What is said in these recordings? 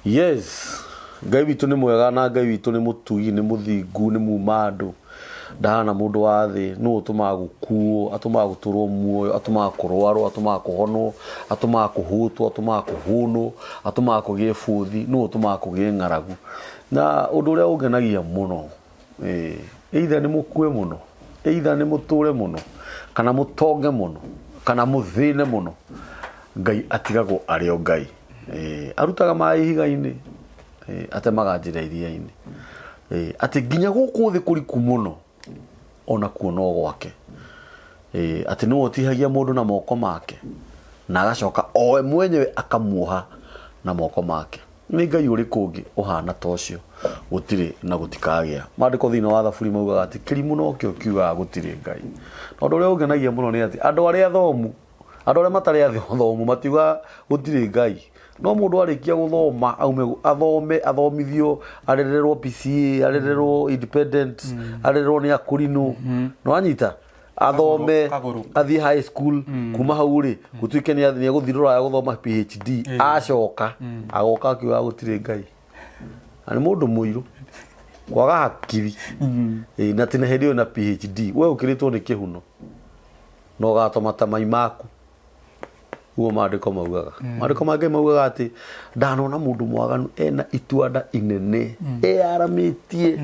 Yes, Ngai witũ nĩ mwega na Ngai witũ nĩ mũtugi, nĩ mũthingu, nĩ muma andũ. Ndahana mũndũ wa thĩ, nũ ũtũmaga gũkuo, atũmaga gũtũrwo muoyo, atũmaga kũrwarwo, atũmaga kũhonwo, atũmaga kũhũtwo, atũmaga kũhũnwo, atũmaga kũgĩe bũthi, nũ ũtũmaga kũgĩe ng'aragu. Na ũndũ ũrĩa ũngenagia mũno Either nĩ mũkue mũno, either nĩ mũtũre mũno, kana mũtonge mũno, kana mũthĩne mũno, Ngai atigagwo arĩ o Ngai. Arutaga maĩ ihiga-inĩ, atemaga njĩra iria-inĩ. Atĩ nginya gũkũ thĩ kũriku mũno, onakuo no gwake. Atĩ nĩwe ũtihagia mũndũ na moko make, na agacoka o we mwenyewe akamuoha na moko make. Nĩ Ngai ũrĩkũ ũngĩ ũhaana ta ũcio? Gũtirĩ na gũtikagĩa. Maandĩko thĩinĩ wa Thaburi maugaga atĩ kĩrimũ nokĩo kiugaga gũtirĩ Ngai. Na ũndũ ũrĩa ũngenagia mũno nĩ atĩ andũ arĩa athomu, andũ arĩa matarĩ athomu matiugaga gũtirĩ Ngai. No mũndũ arĩkia gũthoma aume athome athomithio arererwo PCEA arererwo independent arererwo nĩ akũrinũ nĩ wanyita athome Kagũrũ. athiĩ high school kuma hau rĩ gũtuĩke nĩ nĩ egũthiĩ rũraya gũthoma PhD acoka agoka akiuga gũtirĩ Ngai na nĩ mũndũ mũirũ kwaga hakiri Ĩĩ, na tena hĩndĩ ĩyo na PhD we ũkĩrĩtwo nĩ kĩhuno na ũgatoma ta mai maku Ũguo maandĩko maugaga. Maandĩko ma Ngai maugaga atĩ ndanona mũndũ mwaganu ena ituanda inene eyaramĩtie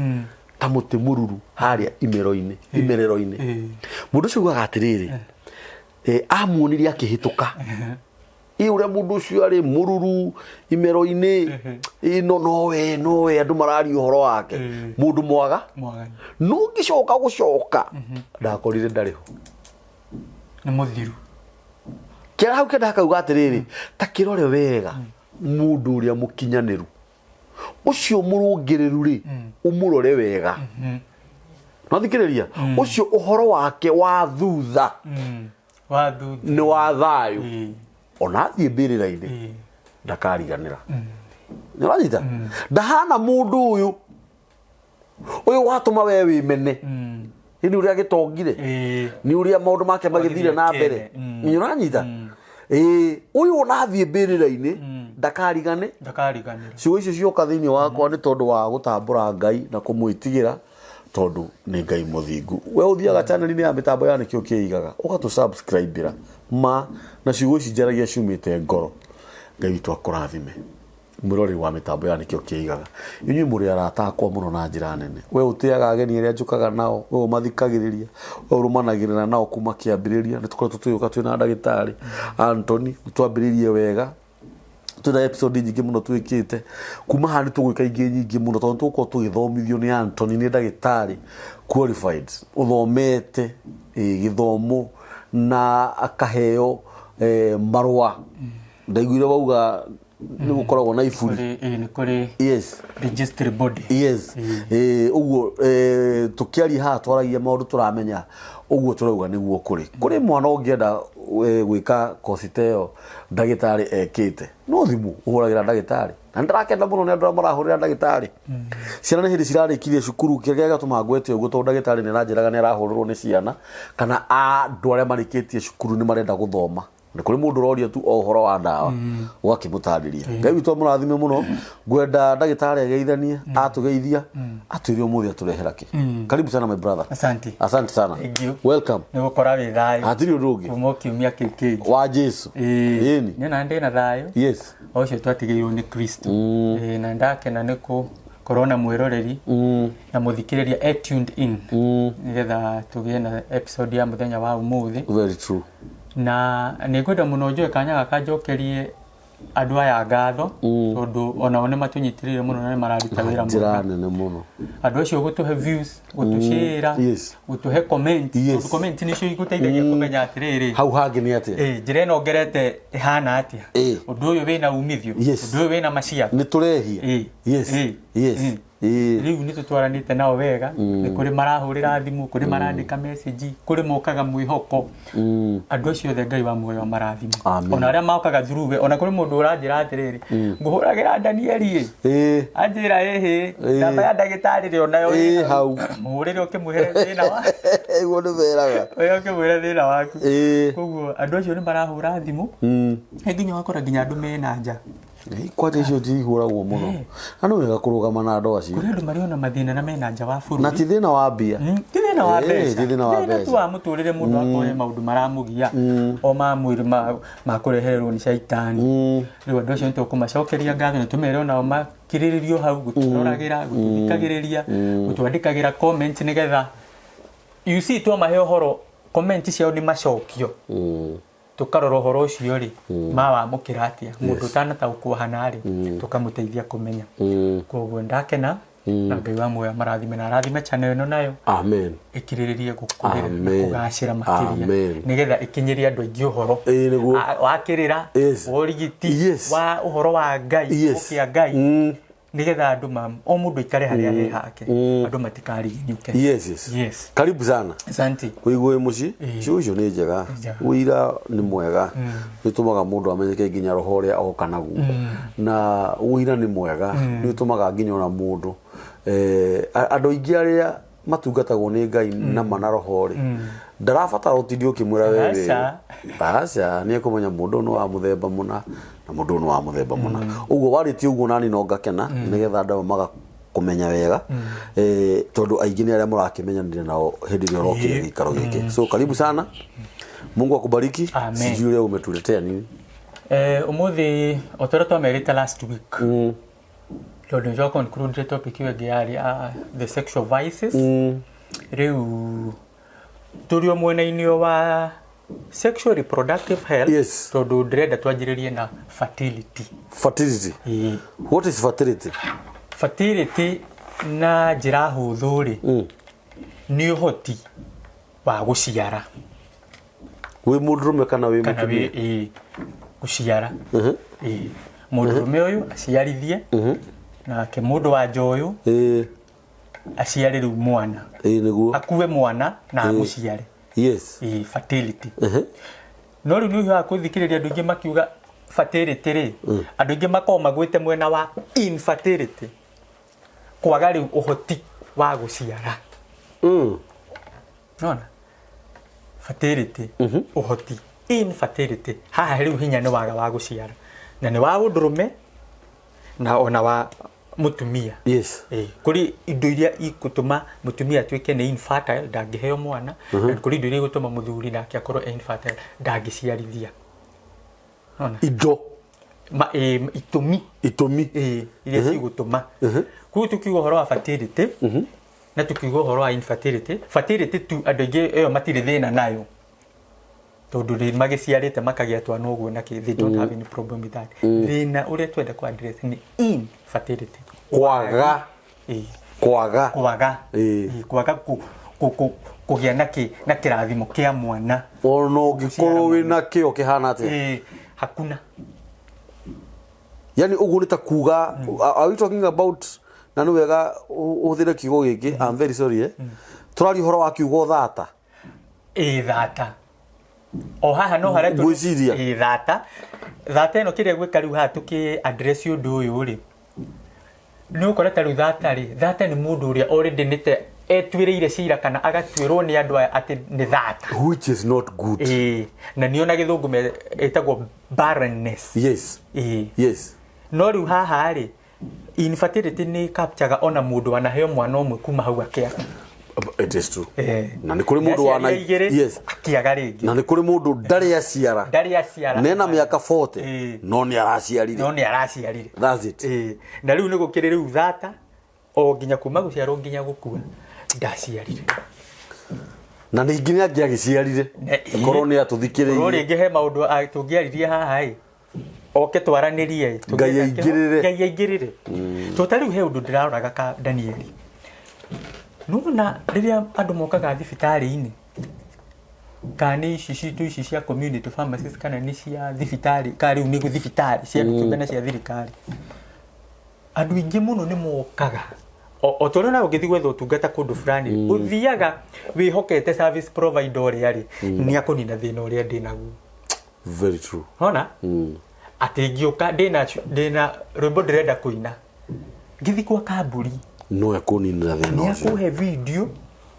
ta mũtĩ mũruru harĩa imero-inĩ imerero-inĩ. Mũndũ ũcio augaga atĩrĩrĩ, amuonire akĩhĩtũka ĩ ũrĩa mũndũ ũcio arĩ mũruru imero-inĩ ĩ no nowe nowe andũ mararia ũhoro wake mũndũ mwaga Mwaganu. no ngĩcoka gũcoka ndakorire ndarĩ ho. Nĩ mũthiru. Kĩara hau kenda hakauga atĩrĩrĩ, ta kĩrore wega mũndũ ũrĩa mũkinyanĩru ũcio mũrũngĩrĩru rĩ, ũmũrore wega. No thikĩrĩria, ũcio ũhoro wake wa thutha Wa thutha. nĩ wa thayũ. Ona athiĩ mbĩrĩra-inĩ ndakariganĩra. Nĩ ũranyita? Ndahana mũndũ ũyũ ũyũ watũma we wĩmene nĩ ũrĩa gĩtongire nĩ ũrĩa maũndũ make magĩthire na mbere nĩ ũranyita ĩĩ ũyũ ona athiĩ mbĩrĩra-inĩ ndakarigane Ndakariganĩra. Ciugo icio cioka thĩinĩ wakwa nĩ tondũ wa gũtambũra Ngai na kũmwĩtigĩra tondũ nĩ Ngai mũthingu. We ũthiaga channel-inĩ ya mĩtambo ya nĩkĩo kĩigaga ũgatũ subscribe ma na ciugo ici njaragia ciumĩte ngoro. Ngai witũ akũrathime. Mwĩroreri wa mĩtambo ya nĩkĩo kĩigaga. Inyuĩ mũrĩ arata akwa mũno na njĩra nene. We ũtĩaga ageni arĩa njũkaga nao, we ũmathikagĩrĩria, we ũrũmanagĩrĩra nao kuma kĩambĩrĩria. Nĩ tũkoretwo tũgĩũka twĩna ndagĩtarĩ Anthony, nĩ twambĩrĩirie wega. Twĩna episode nyingĩ mũno twĩkĩte. Kuma haha nĩ tũgwĩka ingĩ nyingĩ mũno tondũ nĩ tũgũkorwo tũgĩthomithio nĩ Anthony, nĩ ndagĩtarĩ qualified, ũthomete gĩthomo na akaheo marũa. Ndaiguire wauga nĩ gũkoragwo na iburi. Kũrĩ, ĩĩ, nĩ kũrĩ Yes. registry body. Yes. Ũguo tũkĩaria haha twaragia maũndũ tũramenya ũguo tũrauga nĩguo kũrĩ. Kũrĩ mwana ũngĩenda gwĩka kosi ta ĩyo ndagĩtarĩ ekĩte, no thimũ ũhũragĩra ndagĩtarĩ. Na nĩ ndĩrakena mũno nĩ andũ arĩa marahũrĩra ndagĩtarĩ. Ciana nĩ hĩndĩ cirarĩkirie cukuru, kĩrĩa gĩatũma ngwete ũguo tondũ ndagĩtarĩ nĩ aranjĩraga nĩ arahũrĩrwo nĩ ciana kana andũ arĩa marĩkĩtie cukuru nĩ marenda gũthoma. Nĩ kũrĩ mũndũ ũroria tu o ũhoro wa ndawa ũgakĩmũtarĩria. Ngai witũ amũrathime mũno. Ngwenda ndagĩtarĩ ageithanie, atũgeithia, atwĩre ũmũthĩ atũrehera kĩ. Karibu sana my brother. Asante. Asante sana. Thank you. Welcome. Nĩ gũkora wĩ thayũ. Hatirĩ ũndũ ũngĩ. Kuma o kiumia kĩu kĩngĩ. Wa Jesu. Ĩĩ. Niĩ na ndĩ na thayũ. Yes. O ũcio twatigĩirwo nĩ Kristo. Ĩĩ, na ndakena nĩ gũkorwo na mwĩroreri na mũthikĩrĩria e tuned in nĩgetha tũgĩe na episode ya mũthenya wa ũmũthĩ. Very true. Na nĩ ngwenda mũno njoe kanya gaka njokerie andũ aya ngatho tondũ onao nĩ matũnyitĩrĩire mũno na nĩ mararuta wĩra Njĩra mwega. nene mũno. Andũ acio gũtũhe views, gũtũshare, Yes. gũtũhe comment, Yes. tondũ comment nĩcio igũteithagia kũmenya atĩrĩrĩ, Hau hangĩ nĩ atĩa? Njĩra ĩno ngerete ĩhana atĩa? Ĩĩ. Ũndũ ũyũ wĩna umithio? Yes. Ũndũ ũyũ wĩna maciaro? Nĩ tũrehia. Ĩĩ. Yes. Ĩĩ. Yes. Ĩĩ. Ĩĩ. Rĩu nĩ tũtwaranĩte nao wega, nĩ kũrĩ marahũrĩra thimũ, kũrĩ marandĩka message, kũrĩ mokaga mwĩhoko. Andũ acio othe Ngai wa muoyo amarathime. Amen. Ona arĩa mokaga through we, ona kũrĩ mũndũ ũranjĩra atĩrĩrĩ, ngũhũragĩra Danieli ĩ. Ĩĩ. Anjĩra ĩhĩ, Ĩĩ. namba ya ndagĩtarĩ rĩ onayo Ĩĩ, hau. Mũhũrĩre ũkĩmwĩre thĩna wa Ũguo nĩ meraga. ũrĩa ũkĩmwĩre thĩna waku. Ĩĩ. Koguo andũ acio nĩ marahũra thimũ. Nginya ũgakora nginya andũ mena nja. Kwanja icio njihũragwo mũno na nĩ wega kũrũgama na andũ acio. Kũrĩ andũ marĩ ona mathĩna na mena nja wa bũrũri. Na ti thĩna wa mbia. Ti thĩna wa mbeca. Ti thĩna wa Thĩna tu mbeca. wa mũtũrĩre, mũndũ akorwo he maũndũ maramũgia o ma mwĩrĩ ma kũrehererwo nĩ caitani. Rĩu andũ acio nĩ tũkũmacokeria ngatho na tũmere onao makirĩrĩrio hau gũtũroragĩra, gũtũthikagĩrĩria, gũtwandĩkagĩra comment, nĩgetha you see twamahe ũhoro, comment ciao nĩ macokio. Tũkarora ũhoro ũcio rĩ, mawamũkĩra atĩa, mũndũ ũtanataũkwo hana rĩ, tũkamũteithia kũmenya. Koguo ndakena na Ngai wa muoyo marathime na arathime channel ĩno nayo Amen. Ĩkirĩrĩrie gũkũrĩra na Amen. kũgacĩra makĩria Amen. nĩgetha ĩkinyĩrie andũ aingĩ ũhoro Ĩĩ, nĩguo. Wa kĩrĩra, wa ũrigiti, wa ũhoro wa Ngai, ũkĩa Ngai, nĩgetha andũ ma o mũndũ aikare harĩa he hake, andũ matikariginyũke. Yes. Karibu sana. Asante. Kũigwo wĩ mũciĩ, ciugo icio nĩ njega. Njega. Ũira nĩ mwega, nĩ ũtũmaga mũndũ amenyeke nginya roho ũrĩa oka naguo, na ũira nĩ mwega, nĩ ũtũmaga nginya ona mũndũ andũ aingĩ arĩa matungatagwo nĩ Ngai na mana roho rĩ, ndarabatara ũtinde ũkĩmwĩra we wĩ Aca. Aca, nĩ ekũmenya mũndũ ũyũ nĩ wa mũthemba mũna na mũndũ ũyũ nĩ wa mũthemba mũna. Ũguo warĩtie ũguo nani no ngakena, nĩgetha andũ aya maga kũmenya wega, tondũ aingĩ nĩ arĩa mũrakĩmenyanire nao hĩndĩ ĩrĩa ũrokire gĩikaro gĩkĩ. So karibu sana, Mungu akubariki. Amen. Sijui leo umetuletea nini. Ũmũthĩ o ta ũrĩa twamerĩte last week, tondũ nĩ twa conclude topic ĩyo ĩngĩ yarĩ the sexual vices, rĩu tũrĩ o mwena-inĩ wa sexual reproductive health, tondũ ndĩrenda twanjĩrĩrie na fertility. Fertility. Ĩĩ. What is fertility? Fertility na njĩra hũthũ rĩ, nĩ ũhoti wa gũciara. Wĩ mũndũrũme kana wĩ Kana wĩ mũtumia? Ĩĩ, gũciara. Ĩĩ, mũndũrũme ũyũ aciarithie, nake mũndũ wa nja ũyũ aciare rĩu mwana. Ĩĩ, nĩguo. Akue mwana na amũciare. Ĩĩ, fertility. No rĩu nĩ ũhiũhaga kũthikĩrĩria andũ aingĩ makiuga fertility rĩ, andũ aingĩ makoragwo magwĩte mwena wa infertility, kwaga rĩu ũhoti wa gũciara. Nona fertility, ũhoti, infertility haha rĩu hinya nĩ waga wa gũciara, na nĩ wa ũndũrũme na ona wa mũtumia. Kũrĩ indo iria ikũtũma mũtumia atuĩke nĩ infertile, ndangĩheo mwana, na kũrĩ indo iria igũtũma mũthuri nake akorwo e infertile, ndangĩciarithia. Nona? Indo. Itũmi. Itũmi. Iria cigũtũma. Koguo tukiuga ũhoro wa fertility na tukiuga ũhoro wa infertility, fertility tu andũ aingĩ ĩyo matirĩ thĩna nayo, tondũ nĩ magĩciarĩte makagĩa twana ũguo na kĩ, they don't have any problem with that. Thĩna ũrĩa twenda ku address nĩ infertility. Kwaga. Kwaga. Kwaga. Kwaga kũgĩa na kĩ, na kĩrathimo kĩa mwana. Ona ũngĩkorwo wĩna kĩo kĩhana atĩa. Hakuna. Yani ũguo nĩ ta kuga, are we talking about, na nĩ wega ũhũthĩre kiugo gĩkĩ, I'm very sorry, tũraria ũhoro wa kiugo thata. Ĩĩ, thata o haha no haretwo. Ngwĩciria. Ĩĩ, thata, thata ĩno kĩrĩa gwĩka rĩu haha tũkĩ address ũndũ ũyũ rĩ, nĩ ũkora ta rĩu thata rĩ, thata nĩ mũndũ ũrĩa already nĩte etuĩrĩire cira kana agatuĩrwo nĩ andũ aya atĩ nĩ thata. Which is not good. Ĩĩ, na nĩyo na Gĩthũngũ ĩtagwo barrenness. Ĩĩ. No rĩu haha rĩ, infertility nĩ capture ona mũndũ wanaheo mwana ũmwe, kuma hau akĩaga. It is true. Na nĩ kũrĩ mũndũ wana Nĩaciarire igĩrĩ, akĩaga rĩngĩ. Na nĩ kũrĩ mũndũ ndarĩ aciara. Ndarĩ aciara. Nena mĩaka 40, no nĩ araciarire. No nĩ araciarire. That's it. Ĩĩ. Na rĩu nĩ gũkĩrĩ rĩu thata o nginya kuma gũciarwo nginya gũkua ndaciarire. Na ningĩ nĩ angĩagĩciarire korwo nĩ Korwo atũthikĩrĩirie. Rĩngĩ he maũndũ tũngĩaririe haha ĩ, oke twaranĩrie ĩ, Ngai aingĩrĩre. Ngai aingĩrĩre. To ta rĩu he ũndũ ndĩraroraga ka Danieli, nona rĩrĩa andũ mokaga thibitarĩ-inĩ, kana nĩ ici citũ ici cia community pharmacies, kana nĩ cia thibitarĩ, kana rĩu nĩ thibitarĩ cia andũ kĩũmbe na cia thirikari, andũ aingĩ mũno nĩ mokaga o ta ũrĩa nawe ũngĩthiĩ gwetha ũtungata kũndũ fulani, ũthiaga wĩhokete service provider ũrĩa rĩ nĩ akũnina thĩna ũrĩa ndĩ naguo. Very true. Ona atĩ ngĩũka ndĩna rwĩmbo ndĩrenda kũina, ngĩthiĩ kwa kamburi, No ekũninĩra thĩna nĩ ũcio. Akũhe video.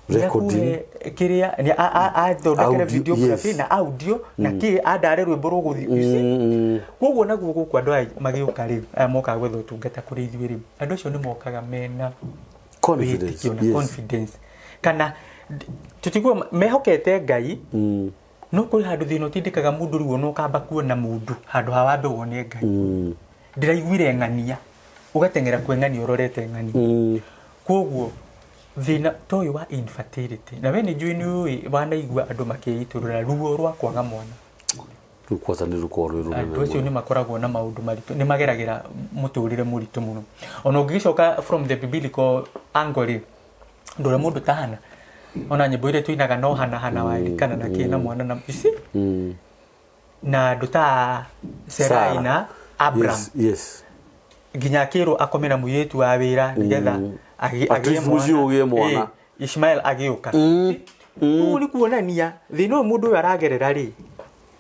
Recording. Kiria athondekere Audio, videography yes. na audio na kĩ andare rwĩmbo rũgũthiĩ, you see? Koguo naguo gũkũ andũ aya magĩũka rĩ, aya mokaga gwetha ũtungata kũrĩ ithuĩ rĩ, andũ acio nĩ mokaga mena Confidence, wĩtĩkio na yes. confidence kana tũtiguo mehokete Ngai. No kũrĩ handũ thĩna ũtindĩkaga mũndũ rĩu ona ũkamba kuona mũndũ handũ ha wambe wone Ngai. Ndĩraiguire ng'ania, ũgateng'era kwĩ ng'ania ũrorete ng'ania. Koguo thĩna ta ũyũ wa infertility, na we nĩ njũĩ nĩ ũĩ wanaigua andũ makĩitũrũra ruo rwa kwaga mwana. Rĩu kwaca nĩ rũkorwo rwĩ rũnene. Andũ acio nĩ makoragwo na maũndũ maritũ, nĩ mageragĩra mũtũrĩre mũritũ mũno. Ona ũngĩgĩcoka from the biblical angle rĩ, ndũrĩa mũndũ ta Hana, ona nyĩmbo iria tũinaga no Hana, Hana wa Elikana na kĩ na mwana na you see? Na andũ ta Serai Sarah. na Abraham, Yes. nginya akĩrwo akome na mũirĩtu wa wĩra nĩgetha At agĩe least mũciĩ ũgĩe mwana. Ishmael agĩũka. Ũguo nĩ kuonania thĩna ũyũ mũndũ ũyũ aragerera rĩ,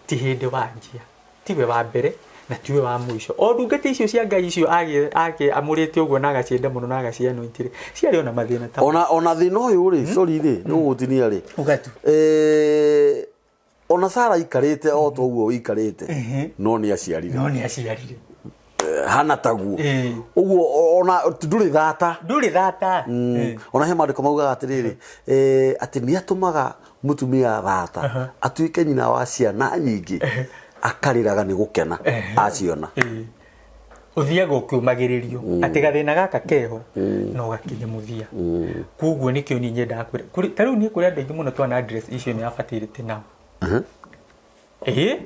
ti hĩndĩ wanjia, tiwe wa mbere na tiwe wa mũico. O ndungata icio cia Ngai icio amũrĩte ũguo na agacienda mũno na agacianointi rĩ, ciarĩ ona mathĩna ta Ona thĩna ũyũ rĩ, sorry rĩ, nĩ gũgũtinia rĩ. Ũgatu. Ona Sara aikarĩte o ta ũguo ũikarĩte, no nĩ aciarire. No nĩ aciarire. Hana taguo. Ũguo ona ndũrĩ thata. Ndũrĩ thata. Ona he maandĩko maugaga atĩrĩrĩ, atĩ nĩ atũmaga mũtumia thata atuĩke nyina wa ciana nyingĩ, akarĩraga nĩ gũkena aciona. Ũthiaga ũkĩũmagĩrĩrio atĩ gathĩna gaka keho no gakinye mũthia. Koguo nĩkĩo niĩ nyendaga kwĩra ta rĩu niĩ kũrĩ andũ aingĩ mũno twana address icio nĩ ya fertility nao. Ĩĩ,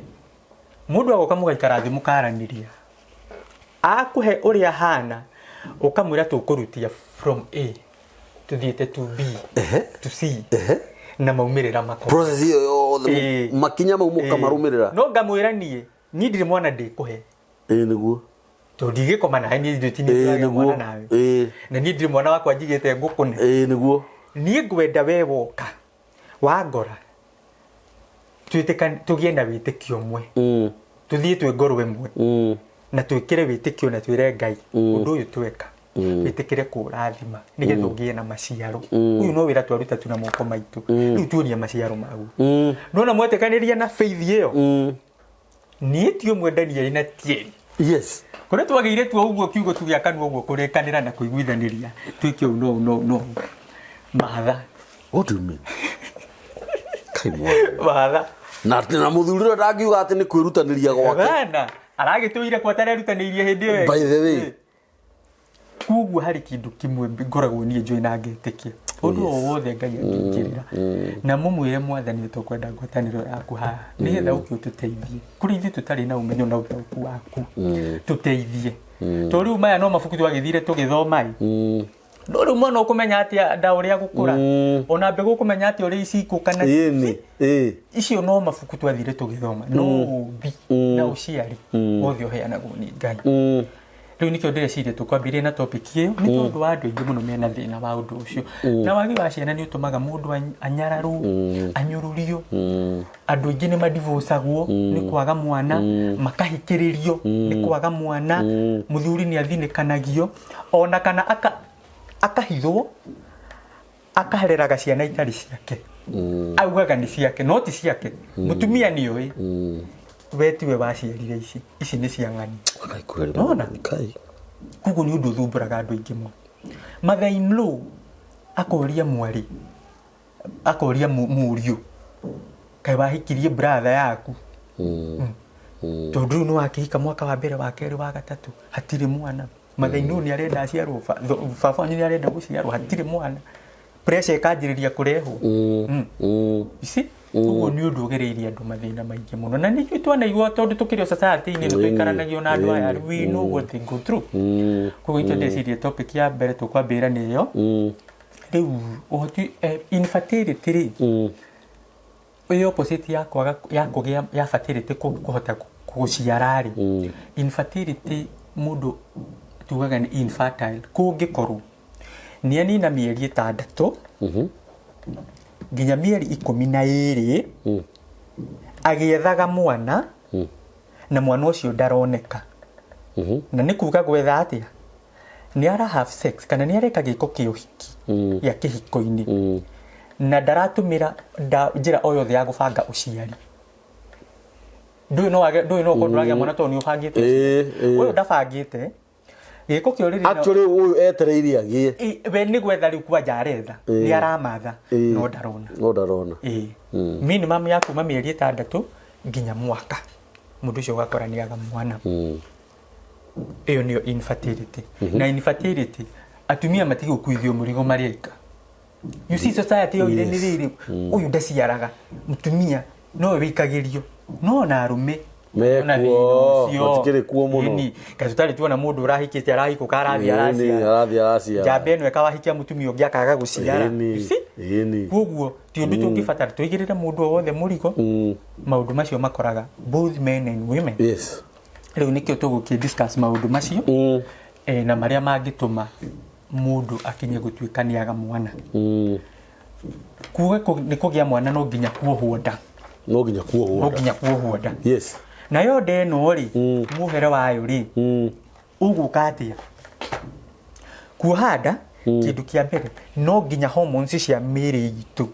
mũndũ agoka mũgaikara thĩ mũkaranĩria, akũhe ũrĩa hana, ũkamwĩra tũkũrutia from A tũthiĩte to B to C na maumĩrĩra makorwo Process ĩyo yothe, makinya mau mũkamarũmĩrĩra. No ngamwĩra niĩ ndirĩ mwana ndĩkũhe. Ĩĩ nĩguo. Tondũ ndigĩkoma nawe niĩ ndirĩ Ĩĩ nĩguo. mwana nawe. Na niĩ ndirĩ mwana wakwa njigĩte ngũkũne. Ĩĩ nĩguo. Niĩ ngwenda we woka wangora twĩtĩkani tũgĩe na wĩtĩkio ũmwe, tũthiĩ twĩ ngoro ĩmwe na twĩkĩre wĩtĩkio na twĩre Ngai ũndũ ũyũ tweka wĩtĩkĩre kũũrathima nĩgetha ũgĩe na maciaro. Ũyũ no wĩra twaruta tu na moko maitũ, rĩu tuonie maciaro maguo. Nona mwetĩkanĩria na faith ĩyo, niĩ ti ũmwe Danieli na tieri. Kũrĩa twagĩire tu ũguo kiugo tu gĩa kanua ũguo kũrĩkanĩra na kũiguithanĩria twĩke ũũ no no no matha. What do you mean? Kai mwana. Matha. Na mũthuri ũrĩa ndangiuga atĩ nĩ kwĩrutanĩria gwake. Bana aragĩtũire kwa atarerutanĩirie hĩndĩ ĩyo ĩngĩ. By the way. Koguo harĩ kĩndũ kĩmwe ngoragwo niĩ njũĩ na ngetĩkia, ũndũ o wothe Ngai angĩingĩrĩra na mũmwĩre Mwathani tũkwenda ngwatanĩro yaku haha nĩgetha ũke ũtũteithie kũrĩ ithuĩ tũtarĩ na ũmenyo na ũtaũku waku, tũteithie, tondũ rĩu maya no mabuku twagĩthire tũgĩthoma ĩ, no rĩu mwana ũkũmenya atĩa nda ũrĩa gũkũra, ona mbegũ ũkũmenya atĩa ũrĩa icikũ kana Ĩni. Ĩĩ. Icio no mabuku twathire tũgĩthoma, no ũmbi na ũciari wothe ũheanagwo nĩ Ngai. Rĩu nĩkĩo ndĩreciria tũkwambĩrĩria na topic ĩyo, nĩ tondũ wa andũ aingĩ mũno mena thĩna wa ũndũ ũcio. Na wagi wa ciana nĩ ũtũmaga mũndũ anyararwo, anyũrũrio. Andũ aingĩ nĩ madivocagwo nĩ kwaga mwana, makahikĩrĩrio nĩ kwaga mwana, mũthuri nĩ athinĩkanagio ona kana akahithwo, akareraga ciana itarĩ ciake, augaga nĩ ciake no ti ciake. Mũtumia nĩ oĩ we tiwe waciarire ici, ici nĩ cia ng'ani. Kai kweli. Nona? Kai. Koguo nĩ ũndũ ũthumbũraga andũ aingĩ mũno. Mother in law akoria mwarĩ, akoria mũriũ, kaĩ wahikirie brother yaku? Tondũ rĩu nĩ wakĩhika mwaka wa mbere, wa kerĩ, wa gatatũ, hatirĩ mwana. Mother in law nĩ arenda aciarwo, baba wanyu nĩ arenda gũciarwo, hatirĩ mwana. Pressure ĩkanjĩrĩria kũrehwo. You see? Ũguo nĩ ũndũ ũgereirie andũ mathĩna maingĩ mũno, na nĩ ithuĩ twanaigua tondũ tũkĩrĩ o society-inĩ nĩ tũikaranagia na andũ aya, we know what they go through. Koguo ithuĩ ndĩcirie topic ya mbere tũkwambĩra nĩ ĩyo. Rĩu ũhoti infertility rĩ, ĩ opposite ya kwaga ya kũgĩa ya fertility, kũhota gũciara rĩ, infertility mũndũ tugaga nĩ infertile kũngĩkorwo nĩ anina mĩeri 6 nginya mĩeri 12 agĩethaga mwana na mwana ũcio ndaroneka. Na nĩ kuga gwetha atĩa? Nĩ ara have sex kana nĩ areka gĩko kĩa ũhiki gĩa kĩhiko-inĩ. Na ndaratũmĩra njĩra o yothe ya gũbanga ũciari. Ndũĩ no wage, ndũĩ no ũkorwo ndũragĩa mwana tondũ nĩ ũbangĩte. Ũyũ ndabangĩte. Gĩko kĩa ũrĩrĩ Actually ũyũ etereire agĩe. We nĩ gwetha rĩu kwanja aretha. Nĩ aramatha no ndarona. No ndarona. Minimum ya kuma mĩeri 6 nginya mwaka mũndũ ũcio ũgakora nĩ aga mwana. Ĩyo nĩyo infertility. Na infertility atumia matige gũkuithio mũrigo marĩ aika. You see, society yoire nĩ rĩrĩ, ũyũ ndaciaraga, mũtumia nowe wĩikagĩrio, no na arũme Mekuo, ona thĩna ũcio. Matikĩrĩ kuo mũno. Ĩni, kaĩ tũtarĩ tuona mũndũ ũrahikĩte arahikũka arathiĩ Ĩni, araciara. Arathiĩ araciara. Njamba ĩno ĩkawahikia mũtumia ũngĩ akaga gũciara. You see? Koguo ti ũndũ tũngĩbatara tũigĩrĩre mũndũ o wothe mũrigo. Maũndũ macio makoraga both men and women. Rĩu nĩkĩo tũgũkĩ discuss maũndũ macio na marĩa mangĩtũma mũndũ akinye gũtuĩka nĩ aga mwana. Kuga nĩ kũgĩa mwana no nginya kuohwo nda. No nginya kuohwo No nda. nginya kuohwo nda. Nayo nda ĩno rĩ, muohere wayo rĩ, ũgũka atĩa? Kuoha nda, kĩndũ kĩa mbere no nginya hormones cia mĩĩrĩ itũ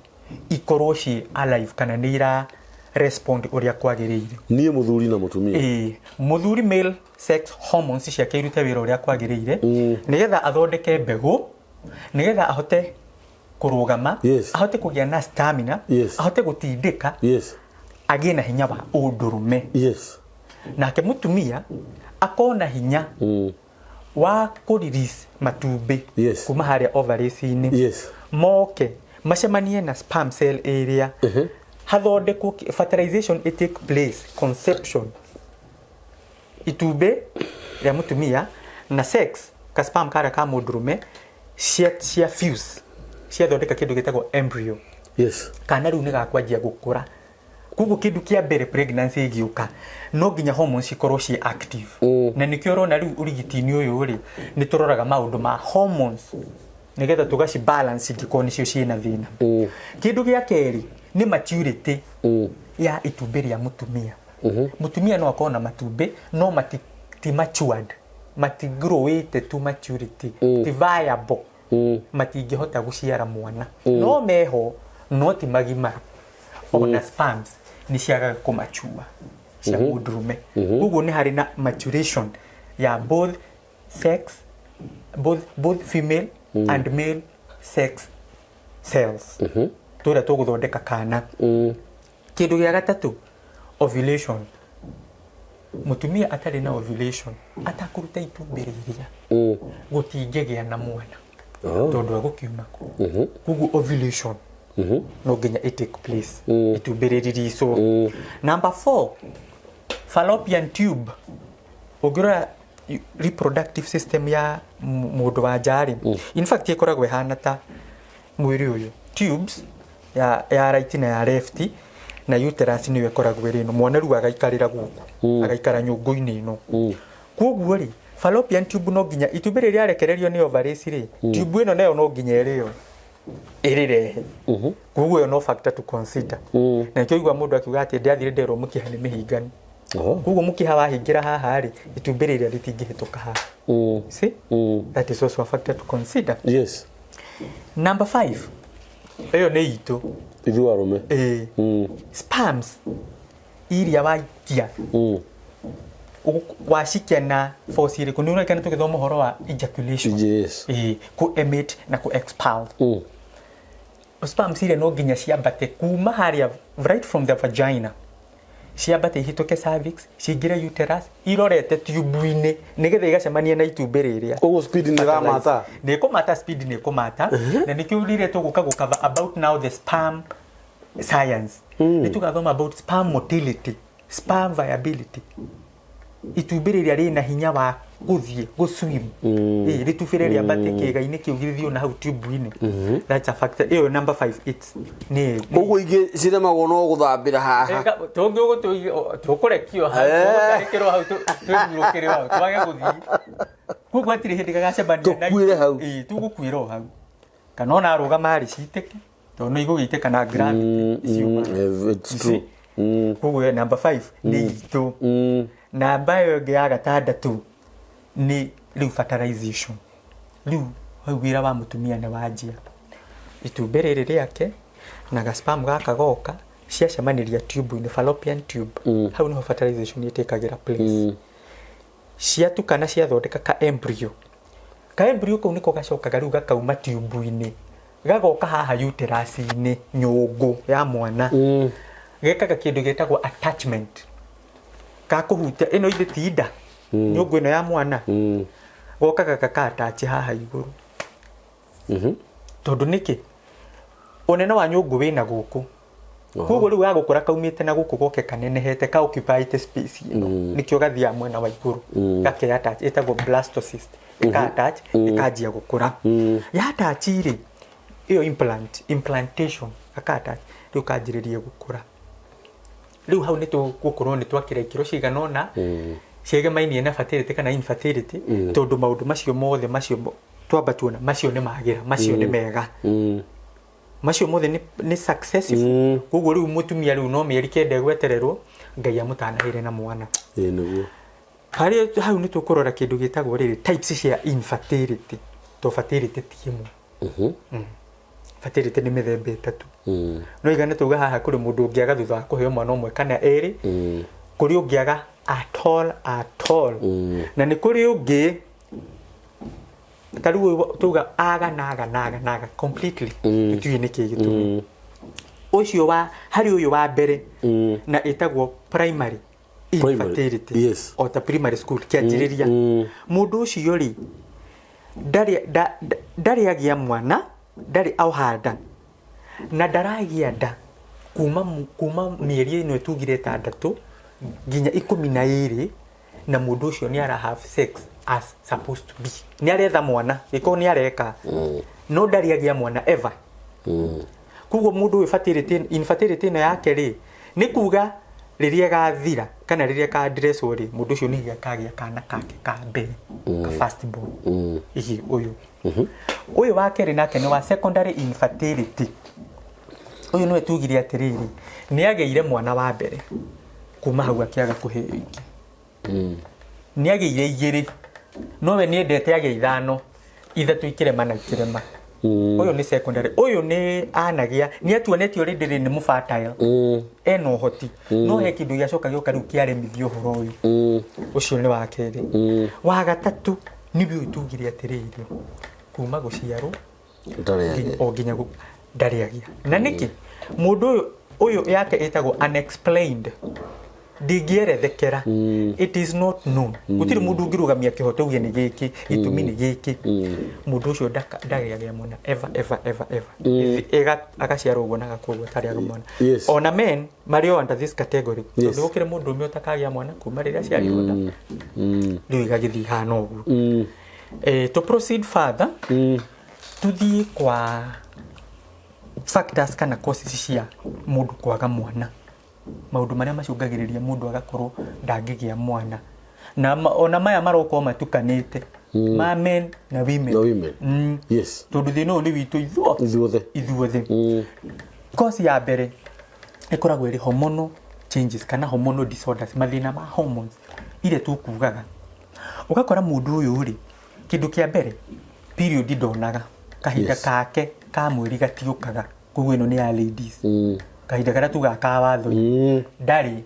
ikorwo ciĩ alive kana nĩ ira respond ũrĩa kwagĩrĩire. Niĩ mũthuri na mũtumia. Ĩĩ, mũthuri male sex hormones ciake irute wĩra ũrĩa kwagĩrĩire, nĩgetha athondeke mbegũ, nĩgetha ahote kũrũgama, ahote kũgĩa na stamina, ahote gũtindĩka, agĩe na hinya wa ũndũrũme. Nake mũtumia akona hinya wa kũ release matumbĩ kuma harĩa ovaries-inĩ, moke macemanie na sperm cell ĩrĩa hathondekwo fertilization it take place, conception, itumbĩ rĩa mũtumia na sex ka sperm karĩa ka mũndũrũme cia fuse, ciathondeka kĩndũ gĩtagwo embryo. Kana rĩu nĩ gakwanjia gũkũra. Koguo kĩndũ kĩa mbere pregnancy ĩgĩũka no nginya hormones cikorwo ciĩ active. Na nĩkĩo ũrona rĩu ũrigiti-inĩ ũyũ rĩ, nĩ tũroraga maũndũ ma hormones nĩgetha tũgaci balance ingĩkorwo nĩcio ciĩna thĩna. Kĩndũ gĩa kerĩ nĩ maturity ya itumbĩ rĩa mũtumia. Mũtumia no akorwo na matumbĩ no ti matured, matigrowĩte to maturity, ti viable, matingĩhota gũciara mwana. No meho no ti magimaru. Ona sperms nĩ ciagaga kũmachua cia mũndũrũme. Koguo nĩ harĩ na maturation ya both sex, both female and male sex cells tũrĩa tũgũthondeka kana. Kĩndũ gĩa gatatũ, ovulation. Mũtumia atarĩ na ovulation, atakũruta itumbĩ rĩrĩa, gũtingĩgĩa na mwana. Tondũ agũkiuma kũ. Koguo ovulation no nginya ĩ take place, itumbĩ rĩriricwo. Number 4, fallopian tube. Ũngĩrora reproductive system ya mũndũ wa nja rĩ, in fact ĩkoragwo ĩhana ta mwĩrĩ ũyũ, tubes ya right na ya left, na uterus nĩyo ĩkoragwo ĩrĩ ĩno. Mwana rĩu agaikarĩra gũkũ, agaikara nyũngũ-inĩ ĩno. Koguo rĩ, fallopian tube no nginya itumbĩ rĩrĩa rĩarekererio nĩ ovaries rĩ, tube ĩno nayo no nginya ĩrĩo ĩrĩrehe. Koguo ĩyo no factor to consider. Na nĩkĩo ũigua mũndũ akiuga atĩ ndĩathire nderwo mũkiha nĩ mĩhinganu. Koguo mũkiha wahingĩra haha rĩ, itumbĩ rĩrĩa rĩtingĩhĩtũka haha. See? That is also a factor to consider. Number 5, ĩyo nĩ itũ. Ithuĩ arũme. Ĩĩ. Sperms iria waikia, wacikia na force ĩrĩkũ? Nĩ ũreka tũgĩthoma ũhoro wa ejaculation. Ĩĩ, kũ emit na kũ expel. Sperms iria no nginya ciambate kuma harĩa right from the vagina, ciambate ihĩtũke cervix, cingĩre uterus, irorete tube-inĩ nĩgetha igacemania na itumbĩ rĩrĩa. Koguo speed nĩ ĩramata. Nĩ ĩkũmata, speed nĩ ĩkũmata. Na nĩkĩo rĩrĩa tũgũka gũcover about now the sperm science, nĩ tũgathoma about sperm motility, sperm viability, itumbĩ rĩrĩa rĩna hinya wa gũthiĩ gũswim. Ĩĩ, rĩtubĩre rĩambate kĩĩga-inĩ kĩu gĩthiĩ na hau tube-inĩ. That's a factor. Ĩyo number 5, it's nĩ Koguo ingĩ ciremagwo no gũthambĩra haha. Tũkũrekio hau, tũgũtharĩkĩrwo hau, twĩhurũkĩre hau, twage gũthiĩ. Koguo hatirĩ hĩndĩ gagacemania na Tũkuĩre hau. Ĩĩ, tũgũkuĩra o hau. Kana ona arũgama rĩ, citĩke, tondũ no igũgĩitĩka na gravity ciuma. It's true. Koguo ĩyo number 5 nĩ itũ. Namba ĩyo ĩngĩ ya gatandatũ nĩ rĩu fertilization. Rĩu hau wĩra wa mũtumia nĩ wanjia. Itumbĩ rĩrĩ rĩake Na ga-sperm gaka goka ciacemanĩria tube-inĩ, fallopian tube, hau nĩho fertilization ĩtĩkagĩra place. Ciatukana ciathondeka ka embryo. Ka embryo kau nĩko gacokaga rĩu gakauma tube-inĩ, gagoka haha uterus-inĩ, nyũngũ ya mwana. Gekaga kĩndũ gĩtagwo attachment, gakũhutia ĩno ithe ti nda, nyũngũ ĩno ya mwana. Gokaga gaka attach haha igũrũ. Tondũ nĩkĩ? Ũnene wa nyũngũ wĩna gũkũ. Koguo rĩu gagũkũra kaumĩte na gũkũ goke kanenehete ka occupy space ĩno. Nĩkĩo gathiaga mwena wa igũrũ. Gake attach, ĩtagwo blastocyst. Ĩka attach, ĩkanjia gũkũra. Ya attach rĩ, ĩyo implantation, gaka attach, rĩu kanjĩrĩrie gũkũra. Rĩu hau nĩ tũgũkorwo nĩ twakĩra ikĩro cigana ũna ciegemainie na fertility kana infertility, tondũ maũndũ macio mothe macio twamba tuona macio nĩ magĩra, macio nĩ mega, macio mothe nĩ successful. Koguo rĩu mũtumia rĩu no mĩeri 9 egwetererwo Ngai amũtanahĩre na mwana. Ĩĩ nĩguo. Harĩ hau nĩ tũkũrora kĩndũ gĩtagwo rĩrĩ types cia infertility, to fertility ti ĩmwe. Fertility nĩ mĩthemba 3. No igane tuga haha kũrĩ mũndũ ũngĩaga thutha wa kũheo mwana ũmwe kana erĩ, kũrĩ ũngĩaga at all at all, na nĩ kũrĩ ũngĩ ta rĩu tuga aga na aga na aga na aga completely, tũtiũĩ nĩkĩ gĩtũmi. Ũcio wa harĩ ũyũ wa mbere na ĩtagwo primary infertility. O ta primary school kĩanjĩrĩria, mũndũ ũcio rĩ ndarĩ agĩa mwana, ndarĩ oha nda na ndaragĩa nda kuma mĩeri ĩno tugire 6 nginya 12, na mũndũ ũcio nĩ ara have sex as supposed to be, nĩ aretha mwana gĩkorwo nĩ areka, no ndarĩ agĩa mwana ever. Koguo mũndũ ũyũ fertility infertility ĩno yake rĩ, nĩ kuga rĩrĩa ĩgathira kana rĩrĩa ĩka-addresswo rĩ, mũndũ ũcio nĩ akagĩa kana kake ka mbere, ka first born. Ihi ũyũ wa kerĩ nake nĩ wa secondary infertility. Ũyũ nĩwe tugire atĩrĩrĩ, nĩ agĩire mwana wa mbere, kuma hau akĩaga kũheo ingĩ. Nĩ agĩire 2, nowe nĩ endete agĩe 5, 3 ikĩrema na ikĩrema. Ũyũ nĩ secondary. Ũyũ nĩ anagĩa, nĩ atuonetio already nĩ mũfertile, ena ũhoti, no he kĩndũ gĩacoka gĩoka rĩu kĩaremithia ũhoro ũyũ. Ũcio nĩ wa kerĩ. Wa gatatũ nĩwe ũyũ tugire atĩrĩrĩ, kuma gũciarwo ndarĩ o nginya ndarĩ agĩa. Na nĩkĩ mũndũ ũyũ yake ĩtagwo unexplained, ndingĩerethekera, it is not known, gũtirĩ mũndũ ũngĩrũgamia kĩhoto uge nĩ gĩkĩ gĩtũmi, nĩ gĩkĩ. Mũndũ ũcio ndagĩagĩa mwana ever ever ever ever. Agaciarwo ũguo na agakua ũguo atarĩ agĩa mwana. Ona men marĩ o under this category, tondũ gũkĩrĩ mũndũ ũmwe ũtakagĩa mwana kuma rĩrĩa aciarirwo nda. Rĩu igagĩthiĩ ihana ũguo. To proceed further, tuthiĩ kwa factors kana causes cia mũndũ kwaga mwana, maũndũ marĩa macũngagĩrĩria mũndũ agakorwo ndangĩgĩa mwana, na ona maya maroka o matukanĩte ma men na women. Na women. Tondũ thĩna ũyũ nĩ witũ ithuothe. Ithuothe. Ithuothe. Cause ya mbere ĩkoragwo ĩrĩ hormonal changes kana hormonal disorders, mathĩna ma hormones iria tũkugaga. Ũgakora mũndũ ũyũ rĩ, kĩndũ kĩa mbere, period ndonaga kahinda kake ka mweri gatiũkaga. Koguo ĩno nĩ ya ladies, kahinda karĩa tugaga ka watho ndarĩ.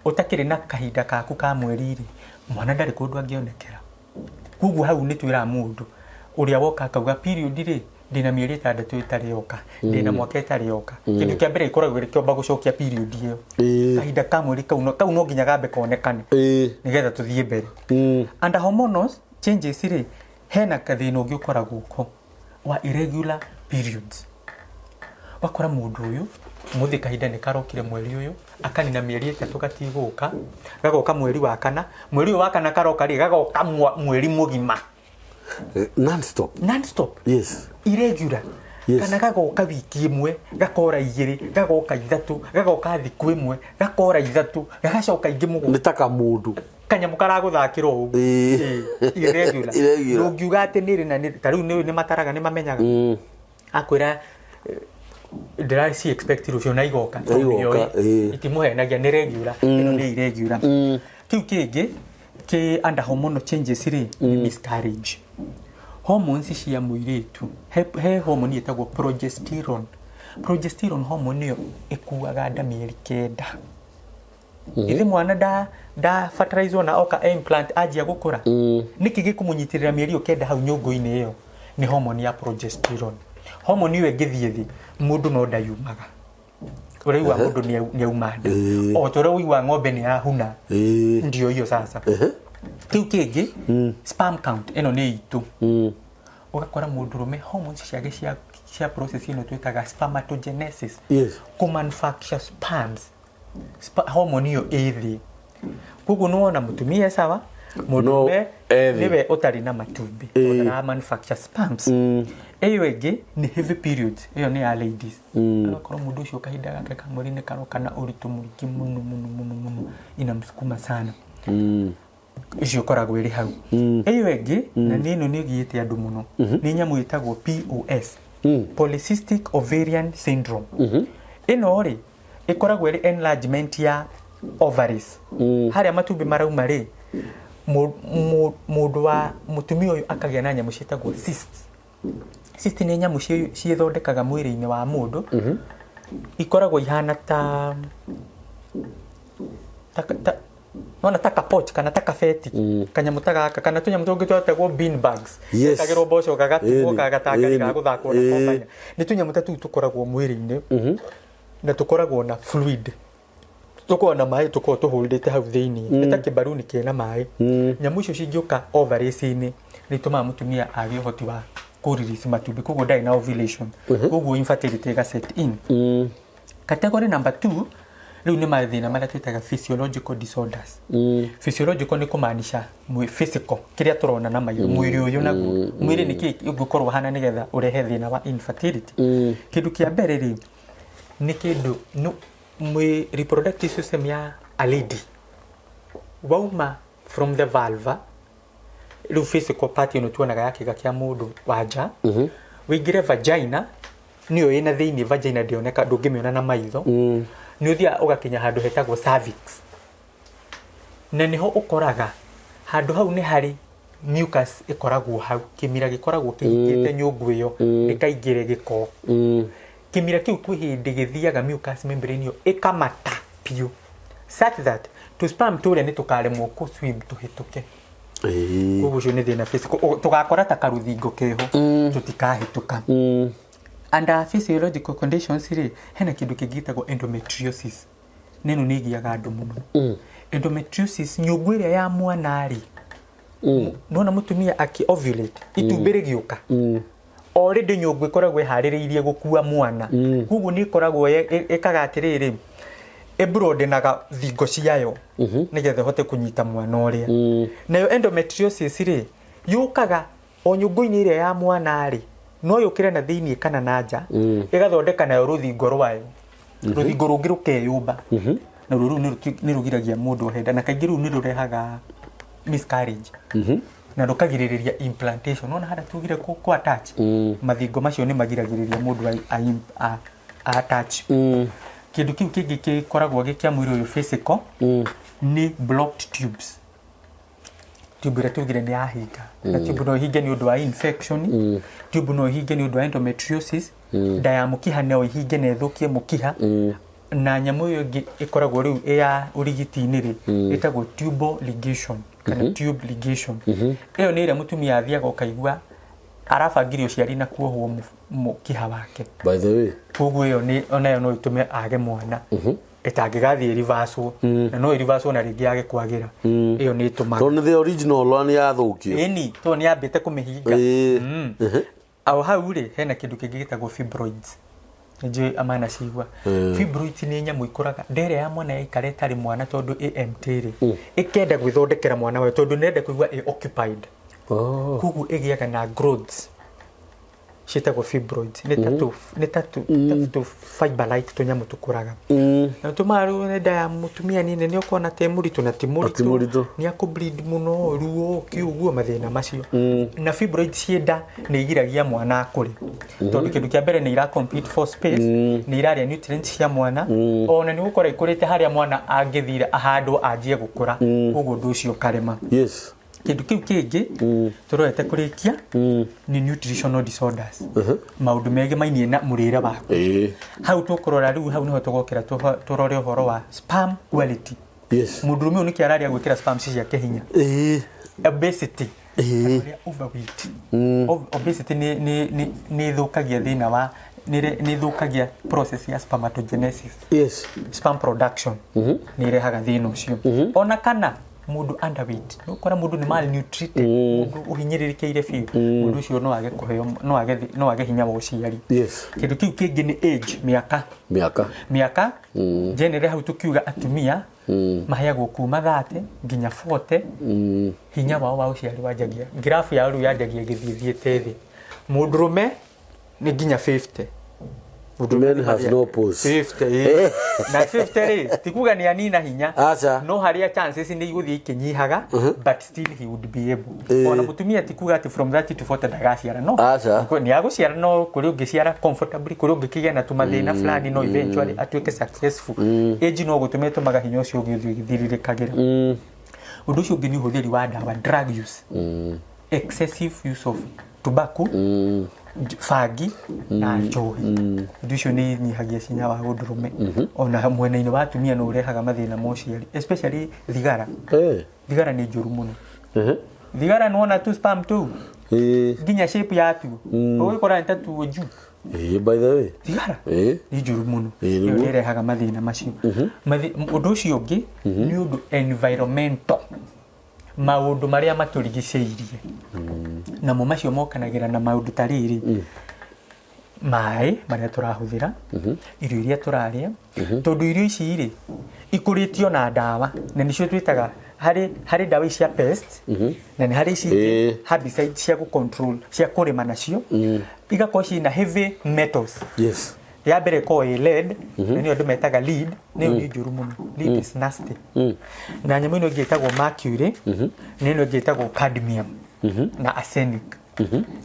Ũtakĩrĩ na kahinda kaku ka mweri rĩ, mwana ndarĩ kũndũ angĩonekera. Koguo hau nĩ twĩraga mũndũ ũrĩa woka akauga period rĩ, ndĩna mĩeri 6 ĩtarĩ yoka, ndĩna mwaka ĩtarĩ yoka, kĩndũ kĩa mbere gĩkoragwo gĩkĩomba gũcokia period ĩyo. Kahinda ka mweri kau no nginya gambe konekane nĩgetha tũthiĩ mbere. Under hormonal changes rĩ, hena kathĩna ũngĩ ũkoragwo ko wa irregular periods. Wakora mũndũ ũyũ mũthĩ kahinda nĩ karokire mweri ũyũ, akanina mĩeri 3 gatigũka, gagoka mweri wa kana, mweri ũyũ wa kana karoka rĩ, gagoka mweri mũgima. Non-stop. Non-stop. Irregular. Kana gagoka wiki 1, gakora 2, gagoka 3, gagoka thikũ 1, gakora 3, gagacoka ingĩ 7. Nĩ ta kamũndũ. Kanyamũ karagũthakĩra o ũguo. Irregular. Irregular. Ndũngiuga atĩ nĩ rĩ na nĩ rĩ. Ta rĩu nĩ mataraga, nĩ mamenyaga. Akwĩra ndĩraci expect rũciũ na igoka. Na igoka, Tondũ nĩoĩ, itimũhenagia, nĩ regular. Ĩno nĩ irregular. Kĩu kĩngĩ kĩ under hormonal changes rĩ, nĩ miscarriage. Hormones cia mũirĩtu, he hormone ĩtagwo progesterone. Progesterone hormone nĩyo ĩkuaga nda mĩeri 9. Ithe mwana nda nda fertilize na oka implant anjia gũkũra, nĩkĩ gĩkũmũnyitĩrĩra mĩeri ĩyo 9 hau nyũngũ-inĩ ĩyo? Nĩ hormone ya progesterone. Hormone ĩyo ĩngĩthiĩ thĩ, mũndũ no nda yumaga. Ũraigua mũndũ nĩ auma nda, o ta ũrĩa ũiguaga ng'ombe nĩ yahuna. Ndio hiyo sasa. Kĩu kĩngĩ, sperm count, ĩno nĩ itũ. Ũgakora mũndũrũme hormones ciake cia process ĩno twĩtaga spermatogenesis, kũ manufacture sperms, hormone ĩyo ĩ thĩ. Koguo nĩ wona mũtumia e sawa, mũndũrũme e thĩ. Nĩwe ũtarĩ na matumbĩ, tondũ ndara manufacture sperms. Ĩyo ĩngĩ nĩ heavy periods, ĩyo nĩ ya ladies. Agakorwo mũndũ ũcio kahinda gake ka mweri nĩ karoka na ũritũ mũingĩ mũno mũno mũno mũno, inamsukuma sana. Icio ĩkoragwo ĩrĩ hau. Ĩyo ĩngĩ, na nĩ ĩno nĩ ĩgiĩte andũ mũno, nĩ nyamũ ĩtagwo POS, polycystic ovarian syndrome. Ĩno rĩ, ĩkoragwo ĩrĩ enlargement ya ovaries, harĩa matumbĩ marauma rĩ. Mũndũ wa mũtumia ũyũ akagĩa na nyamũ ciĩtagwo cysts. Cyst nĩ nyamũ ciĩthondekaga mwĩrĩ-inĩ wa mũndũ, ikoragwo ihana ta nona ta kapouch kana ta kabeti, kanyamũ ta gaka kana tũnyamũ tũngĩ twetagwo bean bags. Gekagĩrwo mboco gagatumwo, gagatangari ga gũthakwo nako manya. Nĩ tũnyamũ ta tũu tũkoragwo mwĩrĩ-inĩ, na tũkoragwo na fluid, tũkoragwo na maĩ, tũkoragwo tũhũrĩte hau thĩinĩ, nĩ ta kĩbaruni kĩna maĩ. Nyamũ icio cingĩũka ovaries-inĩ, nĩ itũmaga mũtumia age ũhoti wa kũ release matumbĩ, koguo ndarĩ na ovulation, koguo infertility ĩga set in. Category number 2 rĩu nĩ mathĩna marĩa twĩtaga physiological disorders. Physiological nĩ kũmaanisha physical, kĩrĩa tũrona na maitho, mwĩrĩ ũyũ naguo. Mwĩrĩ nĩ kĩĩ ũngĩkorwo ũhana nĩgetha ũrehe thĩna wa infertility? Kĩndũ kĩa mbere rĩ, nĩ kĩndũ mwĩ reproductive system ya a lady, wauma from the vulva, rĩu physical part ĩno tuonaga ya kĩga kĩa mũndũ wa nja, wĩingĩre vagina, nĩyo ĩna thĩinĩ. Vagina ndĩoneka, ndũngĩmĩona na maitho. Nĩ ũthiaga ũgakinya handũ hetagwo cervix, na nĩho ũkoraga handũ hau nĩ harĩ mucus ĩkoragwo hau, kĩmira gĩkoragwo kĩhingĩte nyũngũ ĩyo ndĩkaingĩre gĩko. Kĩmira kĩu kwĩ hĩndĩ gĩthiaga, mucus membrane ĩyo ĩkamata biũ such that tũ sperm tũrĩa nĩ tũkaremwo kũ swim tũhĩtũke. Koguo ũcio nĩ thĩna physical. Tũgakora ta karũthingo keho, tũtikahĩtũka. Under physiological conditions rĩ, hena kĩndũ kĩngĩ gĩtagwo endometriosis, na ĩno nĩ ĩgiaga andũ mũno. Endometriosis, nyũngũ ĩrĩa ya mwana rĩ, nona mũtumia akĩ ovulate, itumbĩ rĩgĩũka, already nyũngũ ĩkoragwo ĩharĩrĩirie gũkua mwana. Koguo nĩ ĩkoragwo ĩkaga atĩrĩrĩ, ĩbroadenaga thingo ciayo nĩgetha ĩhote kũnyita mwana ũrĩa. Nayo endometriosis rĩ, yũkaga o nyũngũ-inĩ ĩrĩa ya mwana rĩ, no yũkĩre na thĩiniĩ kana na nja, ĩgathondeka nayo rũthingo rwayo, rũthingo rũngĩ rũkeyũmba, na ruo rũu nĩ rũgiragia mũndũ ahenda, na kaingĩ rũu nĩ rũrehaga miscarriage na rũkagirĩrĩria implantation. Nona harĩa tugire kũ attach mathingo macio nĩ magiragĩrĩria mũndũ a attach. Kĩndũ kĩu kĩngĩ gĩkoragwo gĩ kĩa mwĩrĩ ũyũ physical nĩ blocked tubes. Tube ĩrĩa tugire nĩ yahinga, na tube no ĩhinge nĩ ũndũ wa infection, tube no ĩhinge nĩ ũndũ wa endometriosis, nda ya mũkiha no ĩhinge na ĩthũkie mũkiha. Na nyamũ ĩyo ĩngĩ ĩkoragwo rĩu ĩ ya ũrigiti-inĩ rĩ, ĩtagwo tubal ligation kana tube ligation. Ĩyo nĩ ĩrĩa mũtumia athiaga ũkaigua arabangire ũciari na kuohwo mũkiha wake. By the way. Koguo ĩyo nĩ onayo no ĩtũme age mwana ĩtangĩgathiĩ reversal, na no ĩreversal na rĩngĩ yage kwagĩra. Ĩyo nĩ ĩtũmaga Tondũ nĩ the original one yathũkio. Ĩni, tondũ nĩ yambĩte kũmĩhinga. O hau rĩ, hena kĩndũ kĩngĩ gĩtagwo fibroids. Nĩnjũĩ amana cigua fibroids nĩ nyamũ ikũraga nda ĩrĩa ya mwana yaikara ĩtarĩ mwana, tondũ AMT rĩ, ĩkenda gwĩthondekera mwana wayo, tondũ nĩrenda kũigua ĩ occupied. Koguo ĩgĩaga na growths ciĩtagwo fibroids, nĩ ta tũ fiber like tũnyamũ tũkũraga, na tũmaga rĩu nĩ nda ya mũtumia nĩ nene, ũkona ta ĩ mũritũ na ti Ti mũritũ. Mũritũ nĩ akũ bleed mũno, ruo kĩ ũguo, mathĩna macio. Na fibroids ciĩ nda nĩ igiragia mwana akũre, tondũ kĩndũ kĩa mbere nĩ ira compete for space, nĩ irarĩa nutrients cia mwana, ona nĩ gũkora ikũrĩte harĩa mwana angĩthire ahandwo anjie gũkũra, koguo ũndũ ũcio ũkarema. Kĩndũ kĩu kĩngĩ tũrorete kũrĩkia nĩ nutritional disorders, maũndũ megemainie na mũrĩre waku. Hau tũkũrora rĩu, hau nĩho tũgokĩra tũrore ũhoro wa sperm quality. Mũndũrũme ũyũ nĩkĩ ararĩa gwĩkĩra sperms ciake hinya? Obesity. Andũ arĩa overweight. Obesity nĩ ĩthũkagia thĩna wa nĩ ĩthũkagia process ya spermatogenesis, sperm production, nĩ ĩrehaga thĩna ũcio. Ona kana mũndũ underweight, nĩ ũkora mũndũ nĩ malnutrited, mũndũ ũhinyĩrĩrĩkĩire biũ, mũndũ ũcio no age kũheo, no age hinya wa ũciari. Kĩndũ kĩu kĩngĩ nĩ age, mĩaka. Mĩaka. Mĩaka generally, hau tũkiuga atumia maheagwo kuma 30 nginya 40, hinya wao wa ũciari wanjagia, graph yao rĩu yanjagia ĩgĩthiĩ thiĩte thĩ. Mũndũrũme nĩ nginya 50. Men have no pause. 50, ĩĩ. Na 50 rĩ, ti kuga nĩ anina hinya. Aca. No harĩa chances nĩ igũthiĩ ikĩnyihaga, but still he would be able. Ona mũtumia ti kuga atĩ from 30 to 40 ndagaciara, no. Aca. Nĩ agũciara, no kũrĩ ũngĩciara comfortably, kũrĩ ũngĩkĩgĩa na tũmathĩna fulani, no eventually atuĩke successful. Age no gũtũma ĩtũmaga hinya ũcio ũngĩ ũthiĩ ũgĩthirirĩkagĩra. Ũndũ ũcio ũngĩ nĩ ũhũthĩri wa ndawa, drug use, excessive use of tobacco, bangi na njohi. Ũndũ ũcio nĩ inyihagia hinya wa ũndũrũme. Ona mwena-inĩ wa atumia no ũrehaga mathĩna ma ũciari, especially thigara. Thigara nĩ njũru mũno. Thigara nĩwona tu sperm tu nginya shape yatuo ũgĩkora nĩ ta tuo njuu. By the way. Thigara nĩ njũru mũno. Ĩyo nĩ ĩrehaga mathĩna macio. Ũndũ ũcio ũngĩ nĩ ũndũ environmental, maũndũ marĩa matũrigicĩirie. Namo macio mokanagĩra na maũndũ ta rĩrĩ: maĩ marĩa tũrahũthĩra, irio iria tũrarĩa, tondũ irio ici rĩ ikũrĩtio na ndawa, na nĩcio twĩtaga harĩ ndawa ici cia pest, na nĩ harĩ ici ingĩ herbicide cia gũ control, cia kũrĩma nacio, igakorwo ciĩna heavy metals. Ya mbere ĩkoragwo ĩ lead, na nĩyo andũ metaga lead, nĩyo nĩ njũru mũno. Lead is nasty. Na nyamũ ĩno ĩngĩ ĩtagwo mercury, na ĩno ĩngĩ ĩtagwo cadmium na arsenic.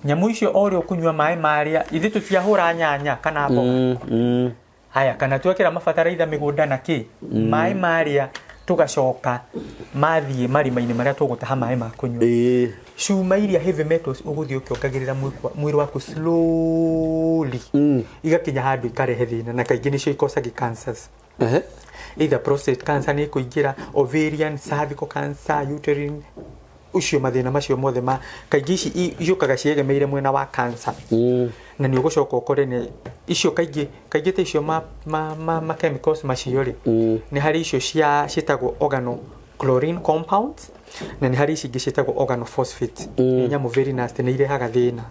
Nyamũ icio, o ũrĩa ũkũnyua maĩ marĩa, ithuĩ tũtiahũra nyanya kana mboga, haya, kana twekĩra mabataraitha mĩgũnda na kĩ, maĩ marĩa tũgacoka mathiĩ marima-inĩ marĩa tũgũtaha maĩ ma kũnyua, cuma iria heavy metals ũgũthiĩ ũkĩongagĩrĩra mwĩrĩ waku slowly, igakinya handũ ikarehe thĩna, na kaingĩ nĩcio icausaga cancers. Either prostate cancer nĩ ĩkũingĩra, ovarian, cervical cancer, uterine, ũcio mathĩna macio mothe ma kaingĩ ici ciũkaga ciegemeire mwena wa cancer. Na nĩ ũgũcoka ũkore nĩ icio kaingĩ kaingĩ ta icio ma chemicals macio rĩ, nĩ harĩ icio cia ciĩtagwo organo chlorine compounds, na nĩ harĩ ici ingĩ ciĩtagwo organophosphate. Nĩ nyamũ very nasty, nĩ irehaga thĩna.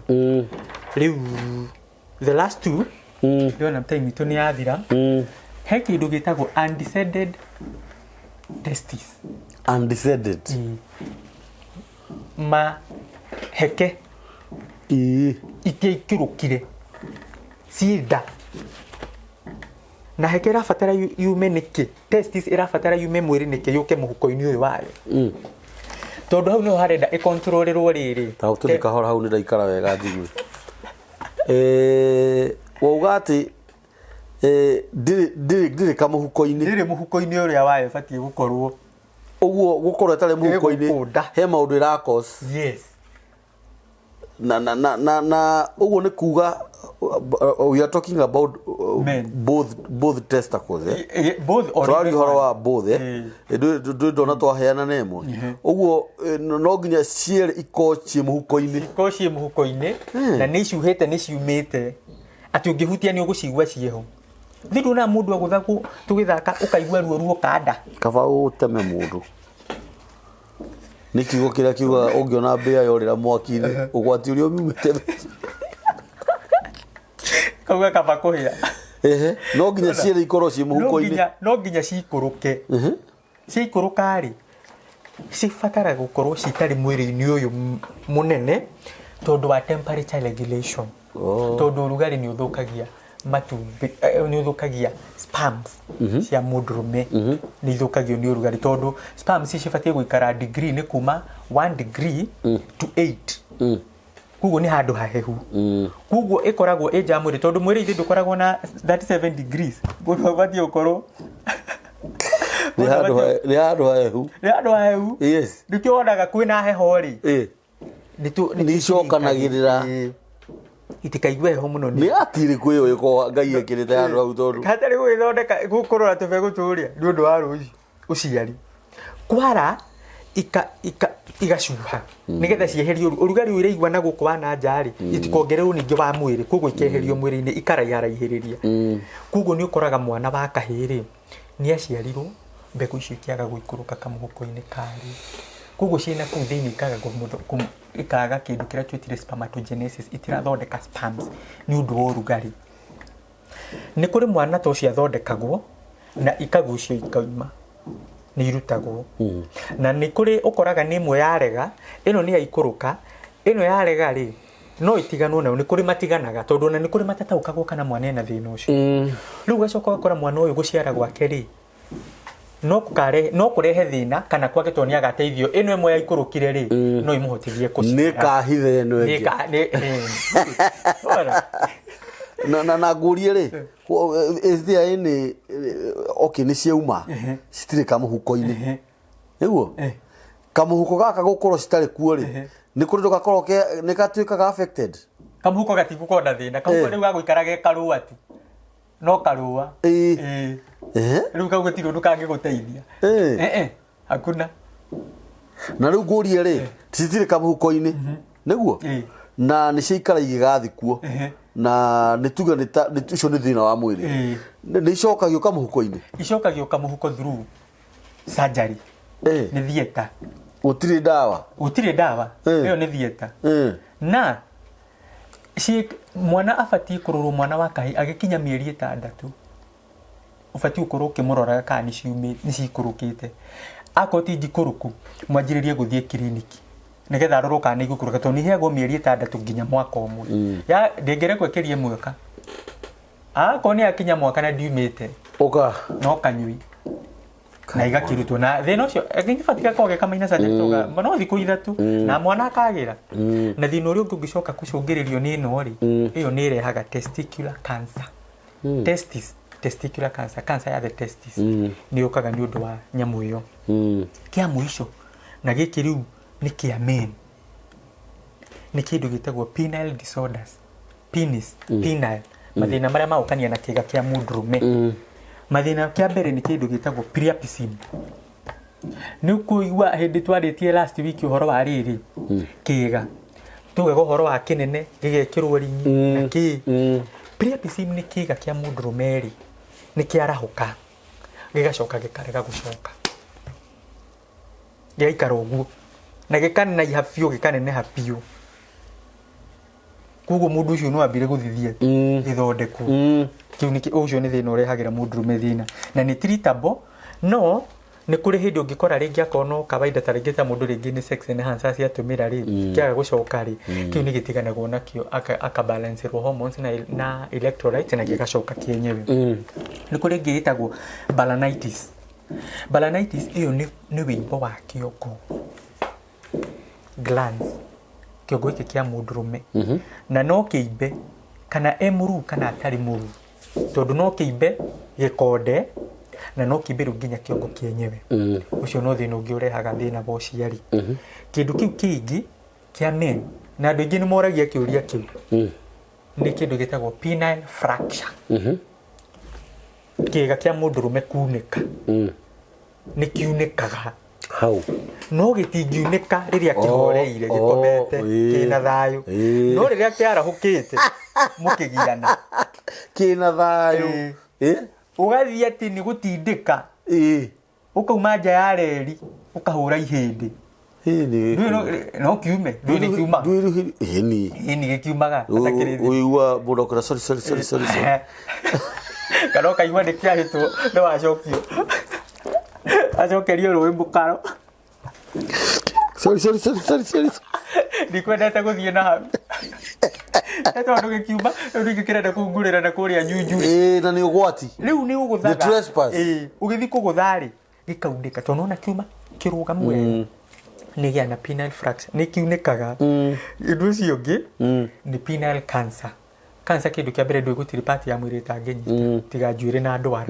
Rĩu the last two, ndĩrona time itũ nĩ yathira. He kĩndũ gĩtagwo undescended testis. Undescended. Ma heke itiaikũrũkire ciĩ nda, na heke ĩrabatara yume nĩkĩ? Testis ĩrabatara yume mwĩrĩ nĩkĩ yũke mũhuko-inĩ ũyũ wayo? Tondũ hau nĩho harenda ĩkontrolĩrwo rĩrĩ. Ta tũthiĩ kahora hau, nĩ ndaikara wega njigue. Wauga atĩ ndĩrĩ kamũhuko-inĩ. Ndĩrĩ mũhuko-inĩ ũrĩa wayo ĩbatiĩ gũkorwo. Ũguo gũkorwo ĩtarĩ mũhuko-inĩ Ĩgũkũ nda. he maũndũ ĩrakos. Na ũguo nĩ kuga we are talking about Men. both testicles, eh? Both or tũraria even ũhoro one. wa both, eh? Ndũrĩ ndona twaheana na ĩmwe. Ũguo no nginya cierĩ ikorwo ciĩ mũhuko-inĩ. Ikorwo ciĩ mũhuko-inĩ, na nĩ icuhĩte, nĩ ciumĩte atĩ ũngĩhutia nĩ ũgũcigua ciĩho. Thĩ nduonaga mũndũ agũthagwo tũgĩthaka, ũkaigua ruo ruoka nda. Kaba ũteme mũndũ nĩ kiugo kĩrĩa kiugaga ũngĩona mbĩa yorĩra mwaki-inĩ, ũgwati ũrĩa ũmiumĩte. Kauga kaba kũhĩa. Ehe, no nginya cierĩ ikorwo ciĩ No mũhuko-inĩ. nginya cikũrũke. Ciaikũrũka rĩ, cibataraga gũkorwo citarĩ mwĩrĩ-inĩ ũyũ mũnene tondũ wa temperature regulation. Tondũ ũrugarĩ nĩ ũthũkagia matumbĩ, nĩ ũthũkagia sperms cia mũndũrũme, nĩ ithũkagio nĩ ũrugarĩ, tondũ sperms cibatiĩ gũikara degree nĩ kuma 1 degree to 8. Koguo nĩ handũ hahehu. Koguo ĩkoragwo ĩ nja ya mwĩrĩ, tondũ mwĩrĩ ithuĩ ndũkoragwo na 37 degrees. Mũndũ abatiĩ gũkorwo Nĩ handũ nĩ handũ hahehu. Nĩ handũ hahehu. Yes. Nĩkĩo wonaga kwĩna heho rĩ. Nĩ icokanagĩrĩra. Itikaigue heho mũno. Nĩ atirĩ kwĩ ĩyo ĩkoragwo Ngai ekĩrĩte handũ hau tondũ. Hatarĩ gũgĩthondeka gũkũrora tũbegũ tũrĩa nĩ ũndũ wa rũciũ ũciari. Kwara ika ika igacuha nĩgetha cieherio ũrugarĩ ũrĩa iraigua na gũkũ wa na nja rĩ, itikongererwo ningĩ wa mwĩrĩ, koguo ikeherio mwĩrĩ-inĩ ikaraiharaihĩrĩria. Koguo nĩ ũkoraga mwana wa kahĩĩ rĩ, nĩ aciarirwo mbegũ icio ikĩaga gũikũrũka kamũhuko-inĩ karĩ, koguo ciĩna kũu thĩinĩ ikaga ikaga kĩndũ kĩrĩa twĩtire spermatogenesis, itirathondeka sperms nĩ ũndũ wa ũrugarĩ. Nĩ kũrĩ mwana ta ũcio athondekagwo na ikagucio ikauma, nĩ irutagwo. Na nĩ kũrĩ ũkoraga nĩ ĩmwe yarega, ĩno nĩ yaikũrũka, ĩno yarega rĩ, no itiganwo nayo, nĩ kũrĩ matiganaga tondũ ona nĩ kũrĩ matataũkagwo kana mwana ena thĩna ũcio. Rĩu ũgacoka ũgakora mwana ũyũ gũciara gwake rĩ, no kũkare no kũrehe thĩna kana kwake tondũ nĩ agateithio, ĩno ĩmwe yaikũrũkire rĩ, no ĩmũhotithie kũciara. Nĩ kahithe ĩno ĩngĩ. Nĩ ka nĩ Wona? Na ngũrie rĩ, is there any, okay, nĩ ciauma citirĩ kamũhuko-inĩ, nĩguo kamũhuko gaka gũkorwo citarĩ kuo rĩ, nĩ kũrĩ gakorwo nĩ gatuĩkaga affected? Kamũhuko gatigũkorwo na thĩna, kamũhuko rĩu gagũikara ge karũa tu, no karũa. Ĩĩ. Rĩu kau gũtirĩ ũndũ kangĩgũteithia. Eh, hakuna. Na rĩu ngũrie rĩ, citirĩ kamũhuko-inĩ, nĩguo? Ĩĩ. Na nĩ ciaikara igĩgathi kuo, na nĩ tuge nĩ ta ũcio nĩ thĩna wa mwĩrĩ, nĩ icokagio kamũhuko-inĩ? Icokagio kamũhuko through surgery. Nĩ theatre. Gũtirĩ ndawa? Gũtirĩ ndawa. Ĩyo nĩ theatre. Na mwana abatiĩ kũrorwo, mwana wa kahĩĩ agĩkinya mĩeri 6 ũbatiĩ gũkorwo ũkĩmũroraga kana nĩ cikũrũkĩte. Akorwo ti njikũrũku, mwanjĩrĩrie gũthiĩ kiriniki nĩgetha arorwo kana nĩ igũikũrũka, tondũ nĩ iheagwo mĩeri 6 nginya mwaka ũmwe. Ya ndĩngĩrekwo ĩkĩrie mwaka. Akorwo nĩ yakinya mwaka na ndiumĩte, ũka no kanyui na igakĩrutwo na thĩna ũcio gĩbatiĩ gakorwo ge kamaina surgery tondũ no thikũ 3 na mwana akagĩra. Na thĩna ũrĩa ũngĩ ũngĩcoka kũcũngĩrĩrio nĩ ĩno rĩ, ĩyo nĩ ĩrehaga testicular cancer. Testis, testicular cancer, cancer ya the testis nĩ yũkaga nĩ ũndũ wa nyamũ ĩyo. Kĩa mũico na gĩkĩ rĩu nĩ kĩa men, nĩ kĩndũ gĩtagwo penile disorders. Penis, penile, mathĩna marĩa magũkania na kĩga kĩa mũndũrũme. Mathĩna kĩa mbere nĩ kĩndũ gĩtagwo priapism. Nĩ ũkũigua hĩndĩ twarĩtie last week ũhoro wa rĩrĩ kĩga, tugaga ũhoro wa kĩnene gĩgekĩrwo ringi na kĩ. Priapism nĩ kĩga kĩa mũndũrũme rĩ, nĩ kĩarahũka gĩgacoka gĩkarega gũcoka, gĩgaikara ũguo na gĩkanaiha biũ, gĩkaneneha biũ, koguo mũndũ ũcio no ambire gũthiĩ theatre gĩthondekwo. Kĩu nĩ ũcio nĩ thĩna ũrehagĩra mũndũrũme thĩna na nĩ treatable. No nĩ kũrĩ hĩndĩ ũngĩkora rĩngĩ akorwo no kawaida, ta rĩngĩ ta mũndũ rĩngĩ nĩ sex enhancers ciatũmĩra rĩ, kĩaga gũcoka rĩ, kĩu nĩ gĩtiganagwo nakĩo, aka balance-ĩrwo hormones na electrolytes na gĩgacoka kĩenyewe. Nĩ kũrĩ ĩngĩ ĩtagwo balanitis. Balanitis ĩyo nĩ wĩimbo wa kĩongo, glands, kĩongo gĩkĩ kĩa mũndũrũme, na no kĩimbe kana e mũruu kana atarĩ mũruu, tondũ no kĩimbe gĩkonde na no kĩimbe rĩu nginya kĩongo kĩenyewe. Ũcio no thĩna ũngĩ ũrehaga thĩna wa ũciari. Kĩndũ kĩu kĩngĩ kĩa men, na andũ aingĩ nĩ moragia kĩũria kĩu, nĩ kĩndũ gĩtagwo penile fracture, kĩga kĩa mũndũrũme kunĩka. Nĩ kiunĩkaga hau, no gĩtingiunĩka rĩrĩa kĩhoreire, gĩkomete, kĩna thayũ. No rĩrĩa kĩarahũkĩte mũkĩgiana, kĩna thayũ. Ũgathiĩ atĩ nĩ gũtindĩka, ũkauma nja ya reri ũkahũra ihĩndĩ. Ĩĩ. Ndũĩ no kiume, ndũĩ nĩ kiumaga? Ĩni. Ĩni, gĩkiumaga hatakĩrĩ thĩ. Ũigua mũndũ akwĩra, "Sorry, sorry, sorry, sorry, sorry." Kana ũkaigua nĩ kĩahĩtwo, nĩ wacokio, acokerio rũĩ mũkaro. Sorry, sorry, sorry, sorry, sorry. Ndikwendete gũthiĩ na hau. Nĩ tondũ gĩkiuma rĩu ningĩ kĩrenda kungurĩra na kũrĩa nyunju. Ĩĩ, na nĩ ũgwati. Rĩu nĩ ũgũthaga. Nĩ trespass. Ĩĩ, ũgĩthiĩ kũgũtha rĩ, gĩkaunĩka, tondũ nona kiuma kĩrũgamu wega nĩ gĩa na penile fracture, nĩ kiunĩkaga. Ũndũ ũcio ũngĩ nĩ penile cancer. Cancer, kĩndũ kĩa mbere, ndũĩ gũtirĩ part ya mwĩrĩ ĩtangĩnyita tiga njuĩrĩ na ndwara,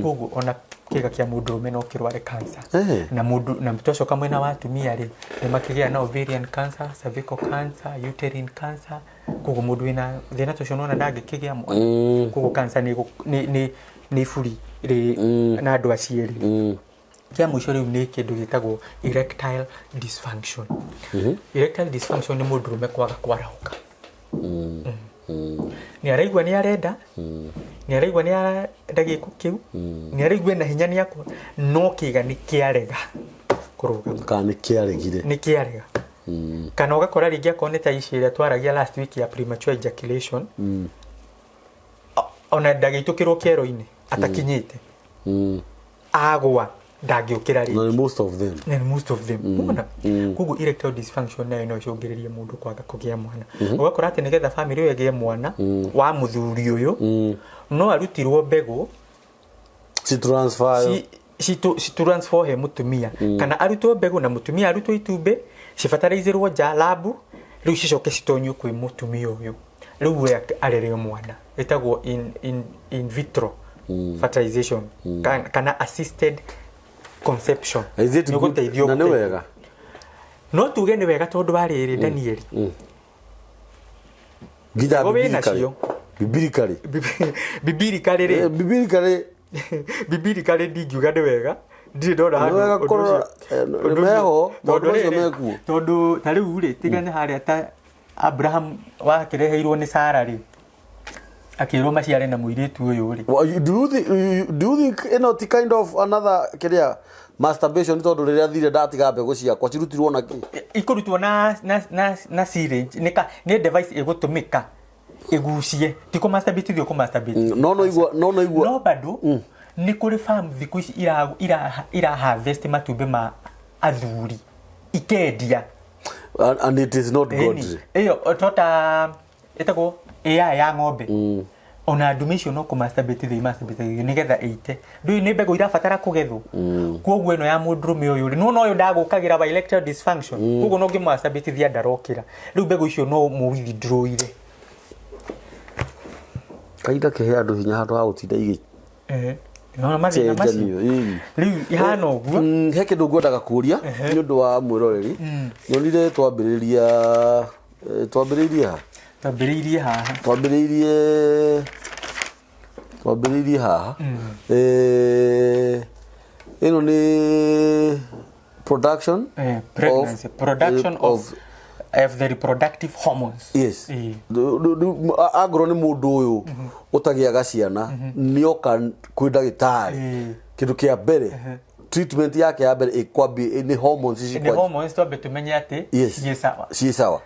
koguo ona Kĩga kĩa mũndũrũme no kĩrware cancer. Eh. Na mũndũ na twacoka mwena wa atumia rĩ, nĩ makĩgĩa na ovarian cancer, cervical cancer, uterine cancer. Koguo mũndũ wĩna thĩna ta ũcio nona ndangĩkĩgĩa mwana. Koguo cancer nĩ iburi rĩ na andũ acieri. Kĩa mũico rĩu nĩ kĩndũ gĩtagwo erectile dysfunction. Erectile dysfunction nĩ mũndũrũme kwaga kwarahũka. Nĩ araigua nĩ arenda, nĩ araigua nĩ arenda gĩko kĩu, nĩ araigua ena hinya nĩ akwa, no kĩga nĩ kĩarega kũrũgama. Kana nĩ kĩaregire. Nĩ kĩarega. Kana ũgakora rĩngĩ akorwo nĩ ta ici ĩrĩa twaragia last week ya premature ejaculation, ona ndagĩitũkĩrwo kĩero-inĩ atakinyĩte, agwa ndangĩũkĩra Na rĩngĩ. nĩ most of them. Na nĩ most of them. Wona? Koguo erectile dysfunction nayo no ĩcũngĩrĩrie mũndũ kwaga kũgĩa mwana. Ũgakora atĩ nĩgetha bamĩrĩ ĩyo ĩgĩe mwana wa mũthuri ũyũ, no arutirwo mbegũ ci transfer ci transfer he mũtumia, kana arutwo mbegũ na mũtumia arutwo itumbĩ, cibataraizĩrwo nja labu, rĩu cicoke citonyio kwĩ mũtumia ũyũ, rĩu we arere mwana. Ĩtagwo in vitro fertilization kana assisted conception. Is it Nĩ good? ũgũteithio Na nĩ gũteithio. wega. No tuge nĩ wega tondũ wa rĩrĩ, Danieli, Nginya Mbegũ wĩ biblically. nacio. Biblically. Biblically rĩ, Biblically. Biblically ndingiuga nĩ wega, ndirĩ ndona Nĩ handũ wega ũndũ kũrora, ũcio. nĩ Ũndũ ũcio. meho, maũndũ Tondũ macio rĩrĩ, mekuo. Tondũ ta rĩu rĩ, tigane harĩa ta Abraham wakĩreheirwo nĩ Sara rĩ, akĩrwo maciare na mũirĩtu ũyũ rĩ. Well, do you think ĩno ti kind of another kĩrĩa masturbation, tondũ rĩrĩa thire ndatiga mbegũ ciakwa cirutirwo na kĩ? Ikũrutwo na syringe, nĩ device ĩgũtũmĩka ĩgucie, ti kũ masturbate, ũthiĩ kũ masturbate. No igua. No bado nĩ kũrĩ farm thikũ ici ira harvest matumbĩ ma athuri ikendia. And it is not Ĩni, godly. Ĩyo tota ĩtagwo AI ya ng'ombe, ona ndume icio no kũmasturbate thĩ masturbate nĩgetha ĩite. Ndũĩ nĩ mbegũ irabatara kũgethwo. Koguo ĩno ya mũndũrũme ũyũ rĩ, nĩwona ũyũ ndagũkagĩra wa erectile dysfunction, koguo no ngĩmasturbate ndarokĩra. Rĩu mbegũ icio no mũ withdraw-ire. Kahinda kĩhe andũ hinya handũ ha gũtinda Nĩwona mathĩna macio? igĩcenjanio, ĩĩ. Rĩu ihana ũguo. He kĩndũ ngwendaga kũria nĩ ũndũ wa mwĩroreri. Nyonire twambĩrĩria, twambĩrĩirie ha? Twambĩrĩirie haha. Twambĩrĩirie haha. Ĩno nĩ production Pregnancy of, production of the reproductive hormones. Yes. Angorwo nĩ mũndũ ũyũ ũtagĩaga ciana nĩoka kwĩ ndagĩtarĩ, kĩndũ kĩa mbere, treatment yake ya mbere ĩkwambia nĩ hormones ici. Nĩ hormones, twambe tũmenye atĩ ciĩ sawa. Ciĩ sawa.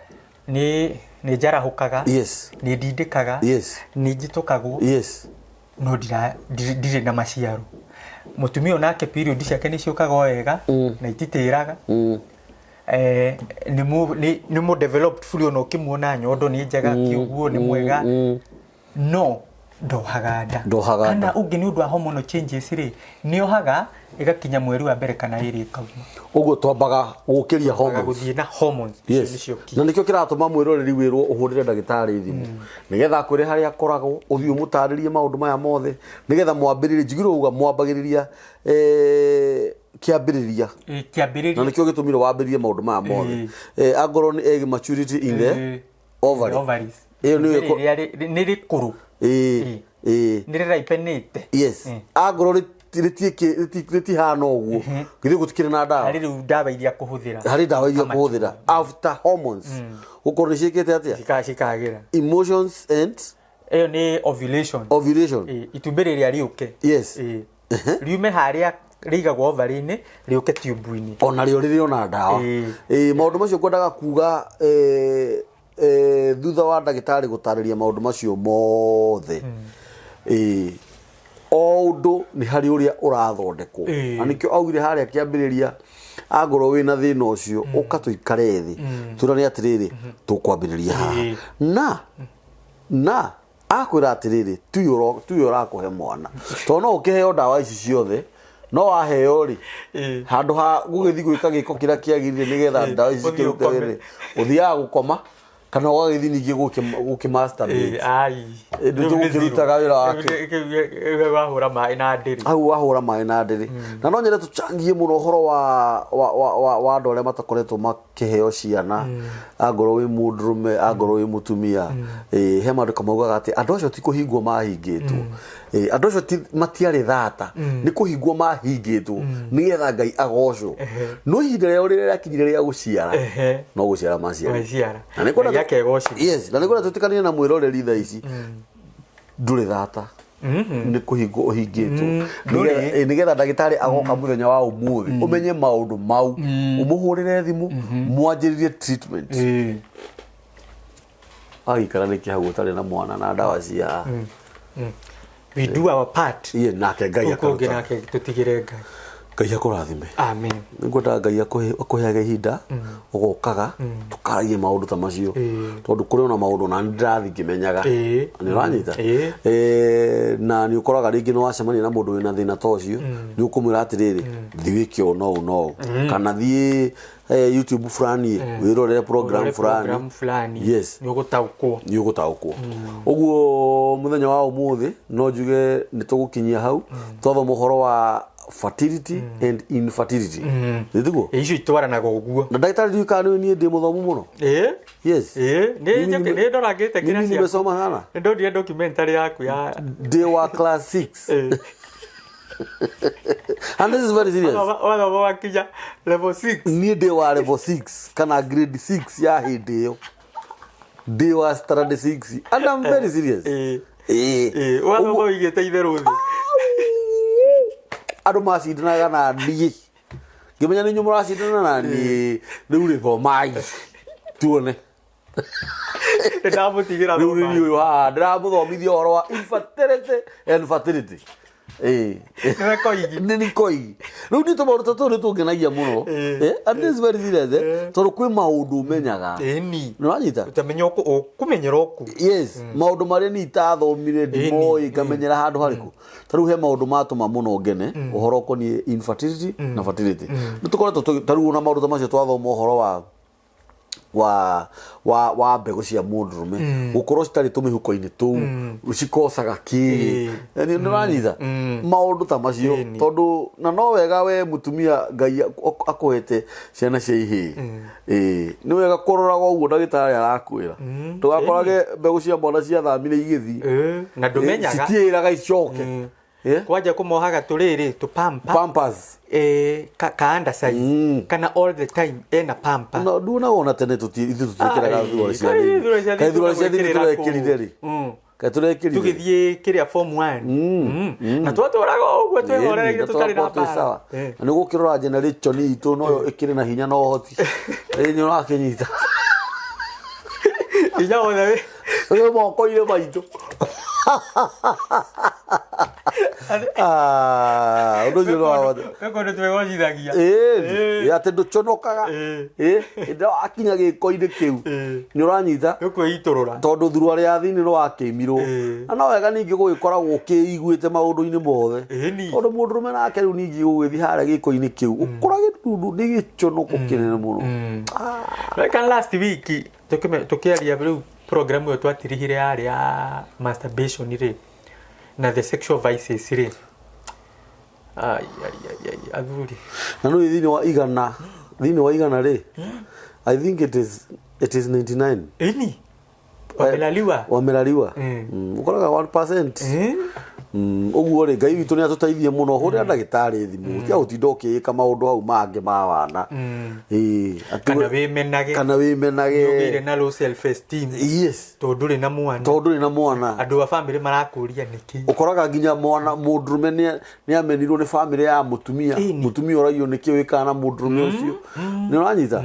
Nĩ njarahũkaga, nĩ ndindĩkaga, nĩ njitũkagwo, no ndirĩ na maciaro. Mũtumia onake period ciake nĩ ciũkaga o wega na ititĩraga. Nĩ mũ developed fully, ona ũkĩmuona nyondo nĩ njega, kĩũguo nĩ mwega, no ndohaga nda. Ndohaga Kana nda. ũngĩ nĩ ũndũ wa hormonal changes rĩ, nĩ ohaga ĩgakinya mweri wa mbere kana ĩrĩ ĩkauma. Ũguo twambaga gũkĩria hormones. Gũthiĩ na hormones icio nĩcio key. Na nĩkĩo kĩratũma mwĩroreri wĩrwo ũhũrĩre ndagĩtarĩ thimũ nĩgetha akwĩre harĩa akoragwo, ũthiĩ ũmũtarĩrie maũndũ maya mothe nĩgetha mwambĩrĩrie. Njiguire uga mwambagĩrĩria kĩambĩrĩria. Kĩambĩrĩria. Na nĩkĩo gĩtũmire wambĩrĩrie maũndũ maya mothe. Angorwo nĩ egg maturity in the ovary. Ovaries. Ĩyo nĩyo Rĩrĩa nĩ rĩkũrũ. Nĩ rĩraipenĩte. Yes, angorwo rĩtihana ũguo, githĩ gũtikĩrĩ na ndawa? Harĩ rĩu ndawa iria kũhũthĩra. Harĩ ndawa iria kũhũthĩra after hormones gũkorwo nĩ ciĩkĩte atĩa? Cikagĩra. Emotions and Ĩyo nĩ ovulation. Ovulation. Itumbĩ rĩrĩa rĩũke. Riume harĩa rĩigagwo ovary-inĩ rĩũke tube-inĩ. Ona rĩo rĩrĩ ona ndawa. Maũndũ macio ngwendaga kuga, thutha wa ndagĩtarĩ gũtarĩria maũndũ macio mothe, o ũndũ nĩ harĩ ũrĩa ũrathondekwo. Na nĩkĩo augire harĩa kĩambĩrĩria, angorwo wĩna thĩna ũcio, ũka tũikare thĩ twĩrane atĩrĩrĩ, tũkwambĩrĩria haha. Na akwĩra atĩrĩrĩ, tuyo ũrakũhe mwana, tondũ no ũkĩheo ndawa ici ciothe, no waheo rĩ, handũ ha gũgĩthiĩ gwĩka gĩko kĩrĩa kĩagĩrĩire nĩgetha ndawa ici Ũthiĩ cikĩrute ũkome. wĩrĩ, ũthiaga gũkoma. Kana ũgagĩthiĩ ningĩ gũkĩ masturbate. Ai. Ĩ, ndũgũkĩrutaga wĩra wake. Wahũra maĩ na ndĩrĩ. Hau wahũra maĩ na ndĩrĩ. Na no nyende tũchangie mũno ũhoro wa andũ arĩa matakoretwo makĩheo ciana, angorwo wĩ mũndũrũme, angorwo wĩ mũtumia. Ĩ, he maandĩko maugaga atĩ andũ acio ti kũhingwo mahingĩtwo. Ĩ, andũ acio matiarĩ thata, nĩ kũhingwo mahingĩtwo nĩgetha Ngai agocwo. No ihinda rĩao rĩrĩa rĩakinyire rĩa gũciara, no gũciara maciarire. Maciara. Na nĩ kwenda Ngai akegocithia. Yes, na nĩ kwenda twĩtĩkanie na mwĩroreri thaa ici, ndũrĩ thata, nĩ kũhingwo ũhingĩtwo. Ndũrĩ. Nĩgetha ndagĩtarĩ agoka mũthenya wa ũmũthĩ ũmenye maũndũ mau, ũmũhũrĩre thimũ, mwanjĩrĩrie treatment. Agĩikara nĩkĩ hau ũtarĩ na mwana na ndawa cia We do our part. Iye, nake Ngai Kũu kũngĩ akaruta. Nake tũtigĩre Ngai. Ngai akũrathime. Amen. Nĩngwendaga Ngai akũheage ihinda ũgokaga tũkaragie maũndũ ta macio, tondũ kũrĩ ona maũndũ na ndĩrathiĩ ngĩmenyaga. Nĩ ũranyita? Na nĩ ũkoraga rĩngĩ nĩ wacemania na mũndũ wĩna thĩna ta ũcio, nĩ ũkũmwĩra atĩrĩrĩ, thiĩ wĩke ũũ na ũũ na ũũ, kana thiĩ YouTube fulani, wĩrorere program Ũrore fulani. Program fulani. Yes. Nĩ ũgũtaũkwo. Nĩ ũgũtaũkwo. Ũguo mũthenya wa ũmũthĩ no njuge nĩ tũgũkinyia hau, twathoma ũhoro wa fertility and infertility, nĩ tiguo? Ĩ, icio itwaranaga ũguo. Na ndagĩtarĩ, ndiũĩ kana nĩ niĩ ndĩ mũthomu mũno. Yes. Nĩ Mimi nĩ ndorangĩte mimi kĩrĩa ciaku. Nimesoma sana. Nĩ ndonire documentary yaku ya Ndĩ wa class 6 and this is very serious. Wathoma wakinya level 6. Niĩ ndĩ wa level 6 kana grade 6 ya hĩndĩ ĩyo, ndĩ wa standard 6 and I'm very serious. Ĩĩ. Wathoma ũigĩte itherũ thĩ. Andũ macindanaga na niĩ, ngĩmenya nĩ inyuĩ mũracindana na niĩ rĩu, rĩ thomai tuone. Nĩ ndamũtigĩra. Rĩu nĩ Thoma. niĩ ũyũ haha ndĩramũthomithia ũhoro wa infertility and fertility. Ĩĩ. Nĩwe koigi. Nĩ nĩ koigi. Rĩu nĩ tũmaũndũ ta tũu nĩ tũngenagia mũno. And this is very serious, tondũ kwĩ maũndũ ũmenyaga. Ĩni. Nĩ wanyita? Ũtamenya ũkũmenyera ũkũ. Yes, maũndũ marĩa niĩ itathomire, ndimoĩ, ngamenyera handũ harĩkũ. Ta rĩu he maũndũ matũma mũno ngene ũhoro ũkoniĩ infertility na fertility. Nĩ tũkoretwo ta rĩu ona maũndũ ta macio twathoma ũhoro wa mbegũ cia mũndũrũme gũkorwo citarĩ tũmĩhuko-inĩ tũu, cikocaga kĩ, nĩ ũranyita maũndũ ta macio? Ĩni. Tondũ na no wega we mũtumia Ngai akũhete ciana cia ihĩĩ, ĩĩ, nĩ wega kũroraga ũguo ndagĩtarĩ arakwĩra, ndũgakorage mbegũ cia mwana ciathamire igĩthiĩ. Na ndũmenyaga. Citiĩraga icoke. Kwanja kũmohaga tũrĩrĩ tũpampa. Pampers. Ka undersize kana all the time ena pamper. No nduonaga ona tene ithuĩ tũtiĩkĩraga Ai, thurari cia kaĩ thĩinĩ. thurari cia Kaĩ thĩinĩ thurari cia thĩinĩ tũgwĩkĩrĩra tũrekĩrire rĩ? kũ? Kaĩ tũrekĩrire? Tũgĩthiĩ kĩrĩa form 1 na twatũraga o ũguo twĩhorereire tũtarĩ na twĩ sawa. mbara. Na nĩ gũkĩrora generation itũ noyo ĩkĩrĩ na hinya na ũhoti. Ĩ, nĩ ũrakĩnyita? Hinya wothe Wĩ moko-inĩ maitũ. Ah, ũndũ ũcio nĩ wa bata. Wĩ kũndũ twĩgocithagia. Ĩĩ, atĩ ndũconokaga. Ĩĩ. Ĩ, hĩndĩ ĩrĩa wakinya gĩko-inĩ kĩu, nĩ ũranyita? Nĩ kwĩitũrũra. Tondũ thuruarĩ ya thĩinĩ nĩ wakĩimirwo. Na no wega ningĩ gũgĩkoragwo ũkĩiguĩte maũndũ-inĩ mothe, Ĩni. tondũ mũndũrũme nake rĩu ningĩ gũgĩthiĩ harĩa gĩko-inĩ kĩu ũkora gĩtundu nĩ gĩconoko kĩnene mũno. Like last week tũkĩaria rĩu program ĩyo twatirihire yarĩ ya masturbation rĩ na the sexual vices rĩ. Ai, ai, ai, ai, athuri. Na nĩ thĩinĩ wa 100 rĩ, I think it is 99 Ĩni wamelaliwa. Wamelaliwa. Ũkoraga 1%. Ũguo rĩ, Ngai witũ nĩ atũteithie mũno. Hũrĩra ndagĩtarĩ thimũ, tiga gũtinda ũkĩĩka maũndũ hau mangĩ ma wana. Ĩĩ, Kana wĩmenage. Kana wĩmenage. Nĩũgĩire na low self esteem tondũ ndũrĩ na mwana. Tondũ ndũrĩ na mwana. Andũ a bamĩrĩ marakũria nĩkĩ. Ũkoraga nginya mwana mũndũrũme nĩ amenirwo nĩ bamĩrĩ ya mũtumia. Mũtumia ũragio nĩkĩ wĩkaga na mũndũrũme ũcio, nĩ ũranyita?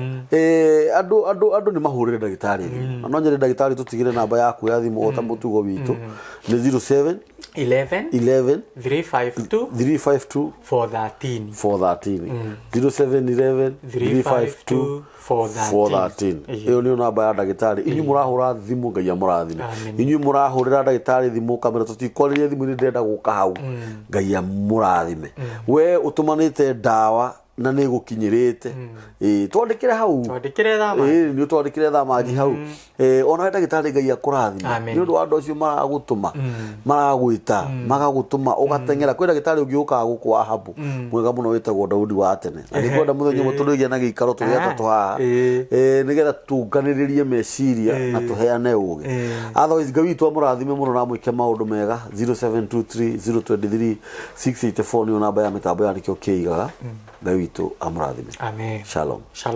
Andũ nĩ mahũrĩre ndagĩtarĩ thimũ, na no nyende ndagĩtarĩ tũtigĩre namba yaku ya thimũ o ta mũtugo witũ, nĩ 07 11 11 352 352 413. 413. 0711 352 413. Ĩyo nĩyo namba ya ndagĩtarĩ. Inyuĩ mũrahũra thimũ, Ngai amũrathime. Amen. Inyuĩ mũrahũrĩra ndagĩtarĩ thimũ kamera tũtikwarĩria thimũ-inĩ, ndĩrenda gũka hau, Ngai amũrathime. We ũtũmanĩte ndawa. Na nĩ ĩgũkinyĩrĩte. Ĩĩ, twandĩkĩre hau. Twandĩkĩre thama. Ĩĩ, nĩ ũtwandĩkĩre thamaji hau. Ona we ndagĩtarĩ, Ngai akũrathime Amen. nĩ ũndũ wa andũ acio maragũtũma, maragwĩta, magagũtũma ũgateng'era. Kwĩ ndagĩtarĩ ũngĩ ũkaga gũkũ wa habu mwega mũno wĩtagwo Daudi wa tene, na nĩ kwenda mũthenya ũmwe tũrĩgĩa na gĩikaro tũrĩ atatũ haha, nĩgetha tũnganĩrĩrie meciria na tũheane ũgĩ. Otherwise, Ngai witũ amũrathime mũno na amwĩke maũndũ mega. 0723 023 684 nĩyo namba ya mĩtambo ya nĩkĩo kĩigaga. Ngai witũ amũrathime. Amen. Shalom. Shalom.